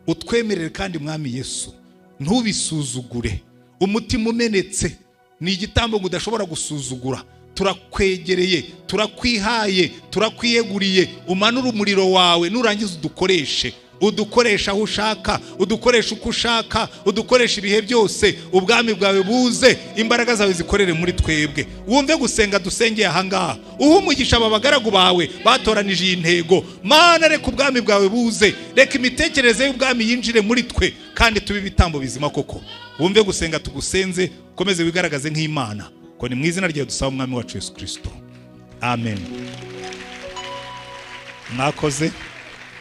utwemerere kandi Mwami Yesu, ntubisuzugure. Umutima umenetse ni igitambo ngo udashobora gusuzugura. Turakwegereye, turakwihaye, turakwiyeguriye. Umanure umuriro wawe, nurangiza udukoreshe, udukoresha aho ushaka, udukoresha uko ushaka, udukoresha ibihe byose. Ubwami bwawe buze, imbaraga zawe zikorere muri twebwe. Wumve gusenga dusengeye ahangaha, uhe umugisha aba bagaragu bawe batoranije iyi ntego. Mana, reka ubwami bwawe buze, reka imitekerereze y'ubwami yinjire muri twe, kandi tube ibitambo bizima koko. Wumve gusenga tugusenze, ukomeze wigaragaze nk'Imana. Ko ni mu izina ryawe dusaba Umwami wacu Yesu Kristo, amen. Mwakoze.